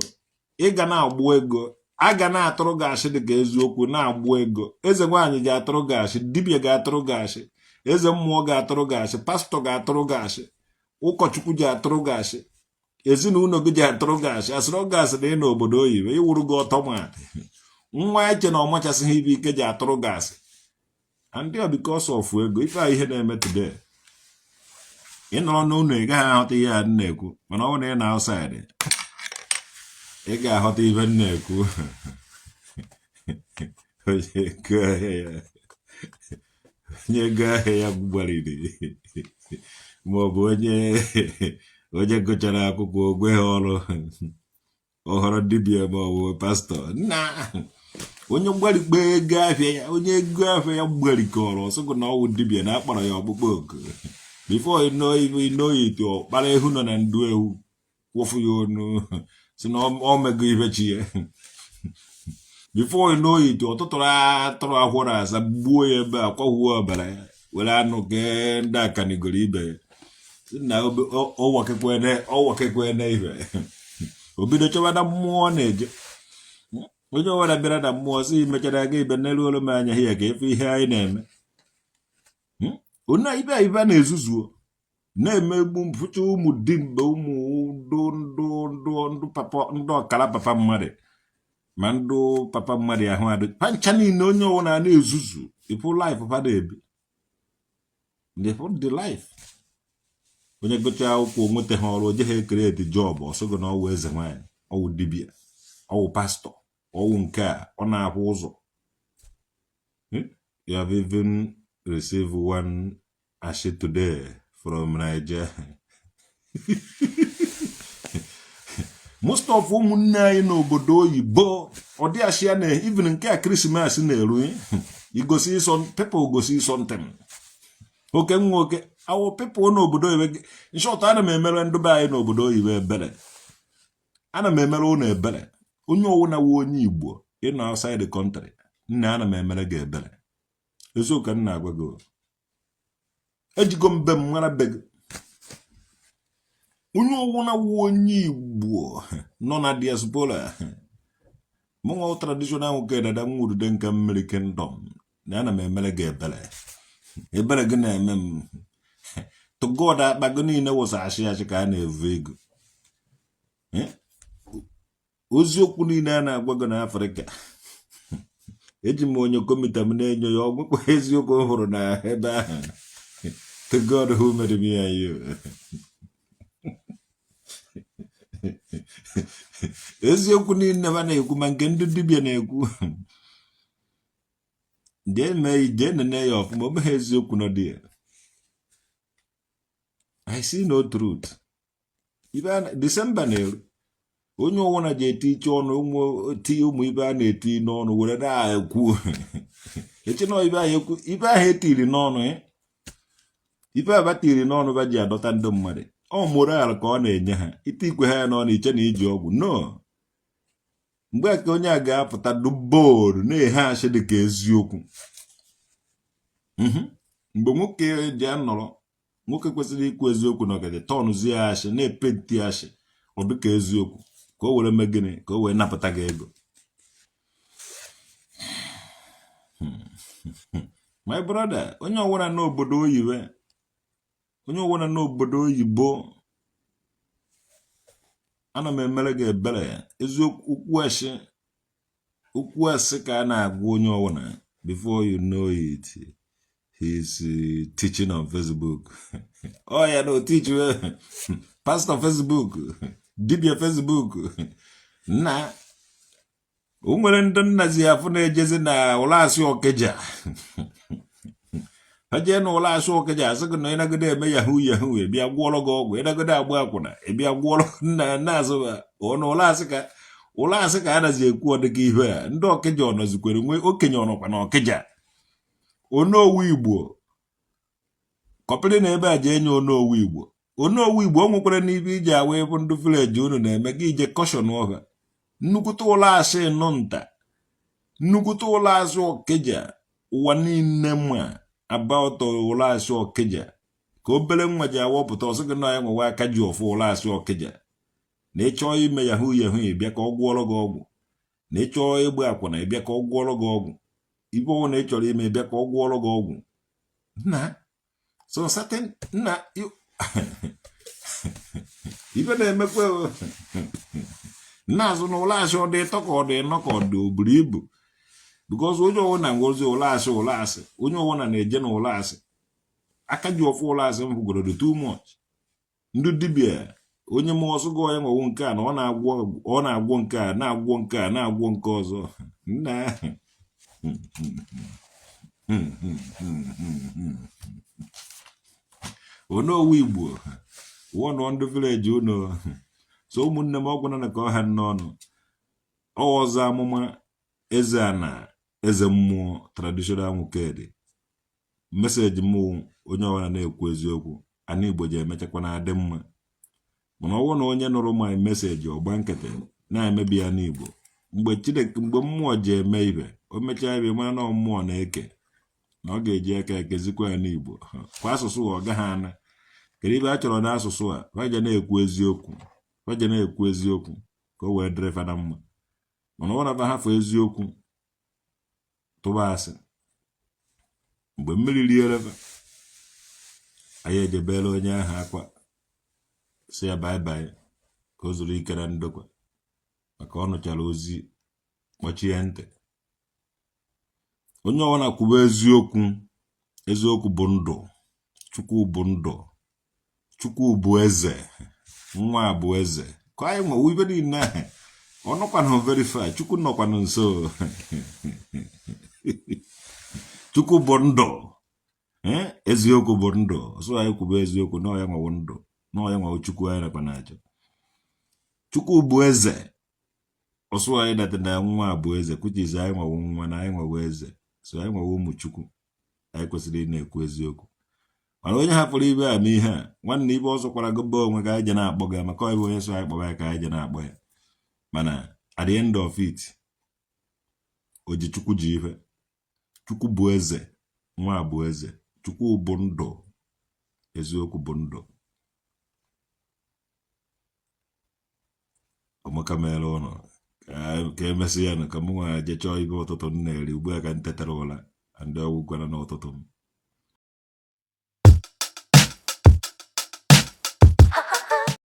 ị ga na-agbụ ego, a ga na-atụrụ gị asị dị ka eziokwu na-agbụ ego. Eze nwaanyị ga-atụrụ gị asị, dibịa ga-atụrụ gị asị, eze mmụọ ga-atụrụ gị asị, pastọ ga-atụrụ gị asị, ụkọchukwu ji atụrụ gị asị, ezinụlọ gị ji atụrụ gị asị. Asịrị gị asị na ị n'obodo oyibo ịwụrụ gị ọtọmatị nwa eche na ọmachasịghị ibe ike ji atụrụ gị asị. And ọ because of ego. Ife a ihe na-eme today, ị nọrọ n'ụlọ ị gaghị aghọta ihe a m na-ekwu, mana ọ bụrụ na ị na outside, ị ga-aghọta ife m na-ekwu. Onye ego ahịa ya, onye ego ahịa ya gbariri, ma ọ bụ onye gụchara akwụkwọ ogwe ha ọrụ ọhọrọ dibịa ma ọ bụ pastọ nna onye mgbarikpe ego afịa ya, onye ego afịa ya gbarikọrọ, ọsọgụ na ọwụ dibịa na akpọrọ ya ọkpụkpọ oku. Before you know it, you know it, ọ kpara ehu nọ na ndu ewu kwụfụ ya onu si na ọ mego ibe chi ya. Before you know it, ọtụtụrụ atụrụ akwụrụ asa gbuo ya ebe a, kwahuo ọbara ya, were anụ kee ndị akanigoro ibe ya, si na ọwakekwe na ibe o bido chọba na mmụọ na-eje. Onye ọbụla bịara na mmụọ si mechara aga ibe n'elu olu m anya ya ka efe ihe anyị na-eme. Onye ibe ibe na-ezuzuo na-emegbu fụcha ụmụ dimgbe, ụmụ ndụ ndụ ndụ ndụ papa, ndụ ọkara papa mmadụ, ma ndụ papa mmadụ ahụ adị pancha niile. Onye ọbụla na-ezuzu ịfụ life fa na-ebi, the the life. Onye gụchaa akwụkwọ nweta ha ọrụ, oje ha e-create job, ọsọgo na ọwụ eze nwaanyị, ọwụ dibịa, ọwụ pastọ, ọwụ nke a ọ na-akwụ ụzọ. You have even received one ashi today from Niger. Most of ụmụnne anyị n'obodo oyibo, ọ dị ashị ya na even nke a Christmas na-eru, igosi people gosi something oke nwa oke awụ people n'obodo oyibo. In short, ana m emere ndị be anyị n'obodo oyibo ebere. Ana m emere ụnụ ebere. Onye ọwụna wu onye Igbo ịnọ outside the country, nna, ana m emere gị ebere. Eziokwu ka m na-agwa gị. Ejigo mbe m mara be gị. Onye ọwụna wụ onye Igbo nọ na diaspora, mụnwa traditional nwoke dada nwurude nke mmiri kingdom na ana m emere gị ebere. Ebere gị na-eme m. To God, akpa gị niile wụsa ashị ashị ka a na-evu ego. Oziokwu niile a na-agwa gị na Afrịka, eji m onye kọmputa m na-enyo ya ọgwụkwa eziokwu m hụrụ na ebe ahụ. To God who made me and you, eziokwu niile ha na-ekwu, ma nke ndị dibịa na-ekwu, jee mee, jee nene ya ọfụma, o meghị eziokwu nọ dị ya. I see no truth. Ibe Disemba na-eru, onye ọwụna ji eti iche ọnụ, ụmụ tinye ụmụ ibe a na-eti n'ọnụ were na-ekwu eche na ibe ahụ ekwu, ibe ahụ etiri n'ọnụ, ibe aba tiri n'ọnụ ba ji adọta ndị mmadụ. Ọ moral ka ọ na-enye ha ite ikwe ha ya n'ọnụ, iche na iji ọgwụ no. Mgbe ka onye a ga-apụta duboodu na-ehe ashị dị ka eziokwu. Mgbe nwoke ji anọrọ, nwoke kwesịrị ikwu eziokwu na ọgaji tọnụzie ashị na-epenti ashị, ọ dịka eziokwu, ka o were mee gịnị? Ka o wee napụta gị ego. My brother, onye ọwụna n'obodo oyibo, onye ọwụna n'obodo oyibo, ana m emere gị ebere. Eziokwu, okwu asị, okwu asị ka a na-agwa onye ọwụna. Before you know it, he's teaching on Facebook. Oh ya no teach pastor Facebook, dibia Facebook. Nna, o nwere ndị nnazi afụ na-ejezi na ụlọasị Ọkịja. Ha jee na ụlọasị Ọkịja, asị gị na ịnagide eme yahoo yahoo, ịbịa gwọrọ gị ọgwụ, ịnagide agba akwụna, ịbịa gwọrọ nna na-azụ ọnụ ụlọasị ka ụlọasị ka a nazi ekwu. Ọdịka ihe a ndị Ọkịja ọ nọzikwere nwee okenye ọnọkwa na Ọkịja. Onowu Igbo kọpịrị na ebe a ji enye onowu Igbo. Onowu Igbo, o nwekwara n'ibe iji awa ebe ndị village unu na-eme gị ije caution ọha. Nnukwute ụlọ asị nọ nta, nnukwute ụlọ asị Ọkịja, ụwa niile ma about ụlọ asị Ọkịja, ka obere nwa ji awọpụta ọsọ gị na ya nwewe aka ji ọfụ ụlọ asị Ọkịja. Na ịchọọ ime yahoo yahoo, ịbịa ka ọ gwọọrọ gị ọgwụ. Na ịchọọ ịgba akwụna, ịbịa ka ọ gwọọrọ gị ọgwụ. Ibe ọnwụ na ị chọrọ ime, ịbịa ka ọ gwọọrọ gị ọgwụ. Nna, so certain nna, ibe na-emekwa nna azụ na ụlọ asị, ọ dị ịtọ ka ọ dị ịnọ ka ọ dị o buru ibu, because onye ọwụna ngozi ụlọ asị, ụlọ asị, onye ọwụna na-eje na ụlọ asị. Aka ji ọfụ ụlọ asị m hụgoro dị too much. Ndị dibịa, onye ma ọsụ gị onye nwewu nke a na ọ na-agwọ, ọ na-agwọ nke a, na-agwọ nke a, na-agwọ nke ọzọ. Nna, onowu Igbo wụọnụ ndị village unu. So ụmụnne m, ọgwụ na ka ọha n'ọnụ ọzọ amụma eze ana eze mmụọ traditional nwokedi. Message m, onye ọbụla na-ekwu eziokwu, ana Igbo ji emechakwa na adị mma. Mana ọ bụrụ na onye nụrụ my message ọgba nkịtị na-emebi ya n'Igbo, mgbe Chineke, mgbe mmụọ ji eme ibe, o mechaa ibe, mara na mmụọ na-eke na ọ ga-eji aka ekezikwa ya n'Igbo kwa asụsụ ọ gaghị ana. Kedu ibe a chọrọ n'asụsụ a? Faje na-ekwu eziokwu, faje na-ekwu eziokwu ka o wee dịrị fa na mma. Mana ọ na hafụ eziokwu tụba asị, mgbe mmiri riere fa, anyị ejebere onye ahụ akwa, si ya bye bye, ka o zuru ike na ndokwa, maka ọ nụchara ozi kpọchie ntị. Onye ọbụla kwuba eziokwu. Eziokwu bụ ndụ. Chukwu bụ ndụ. Chukwu bụ eze. Nwa bụ eze ka anyị nwewe ibe niile ahụ. Ọ nọkwanụ very far, Chukwu nọkwanụ nso. Chukwu bụ ndụ. Eziokwu bụ ndụ. Ọsọ anyị kwuba eziokwu na ọ ya nwewo ndụ, na ọ ya nwewo Chukwu anyị nakwa na-achọ. Chukwu bụ eze. Ọsọ anyị data na nwa bụ eze kwuchizi anyị nwewo nwa na anyị nwewo eze. So anyị nwewo ụmụ Chukwu, anyị kwesịrị ị na-ekwu eziokwu. Mana onye hapụrụ ibe a ma ihe a, nwanne, ibe ọzọ kwara gụba onwe ka anyị je na-akpọ gị, maka ọ bụ onye so anyị kpọba ya ka anyị je na-akpọ ya. Mana at the end of it, o ji Chukwu ji ife. Chukwu bụ eze, nwa bụ eze. Chukwu bụ ndụ. Eziokwu bụ ndụ. Ọmaka meere ụnụ. Ka emesịa nụ, ka mụ nwa jee chọọ ibe ụtụtụ m na-eri ugbu a ka m tetara ụla ndị ọgwụ gwara n'ụtụtụ m.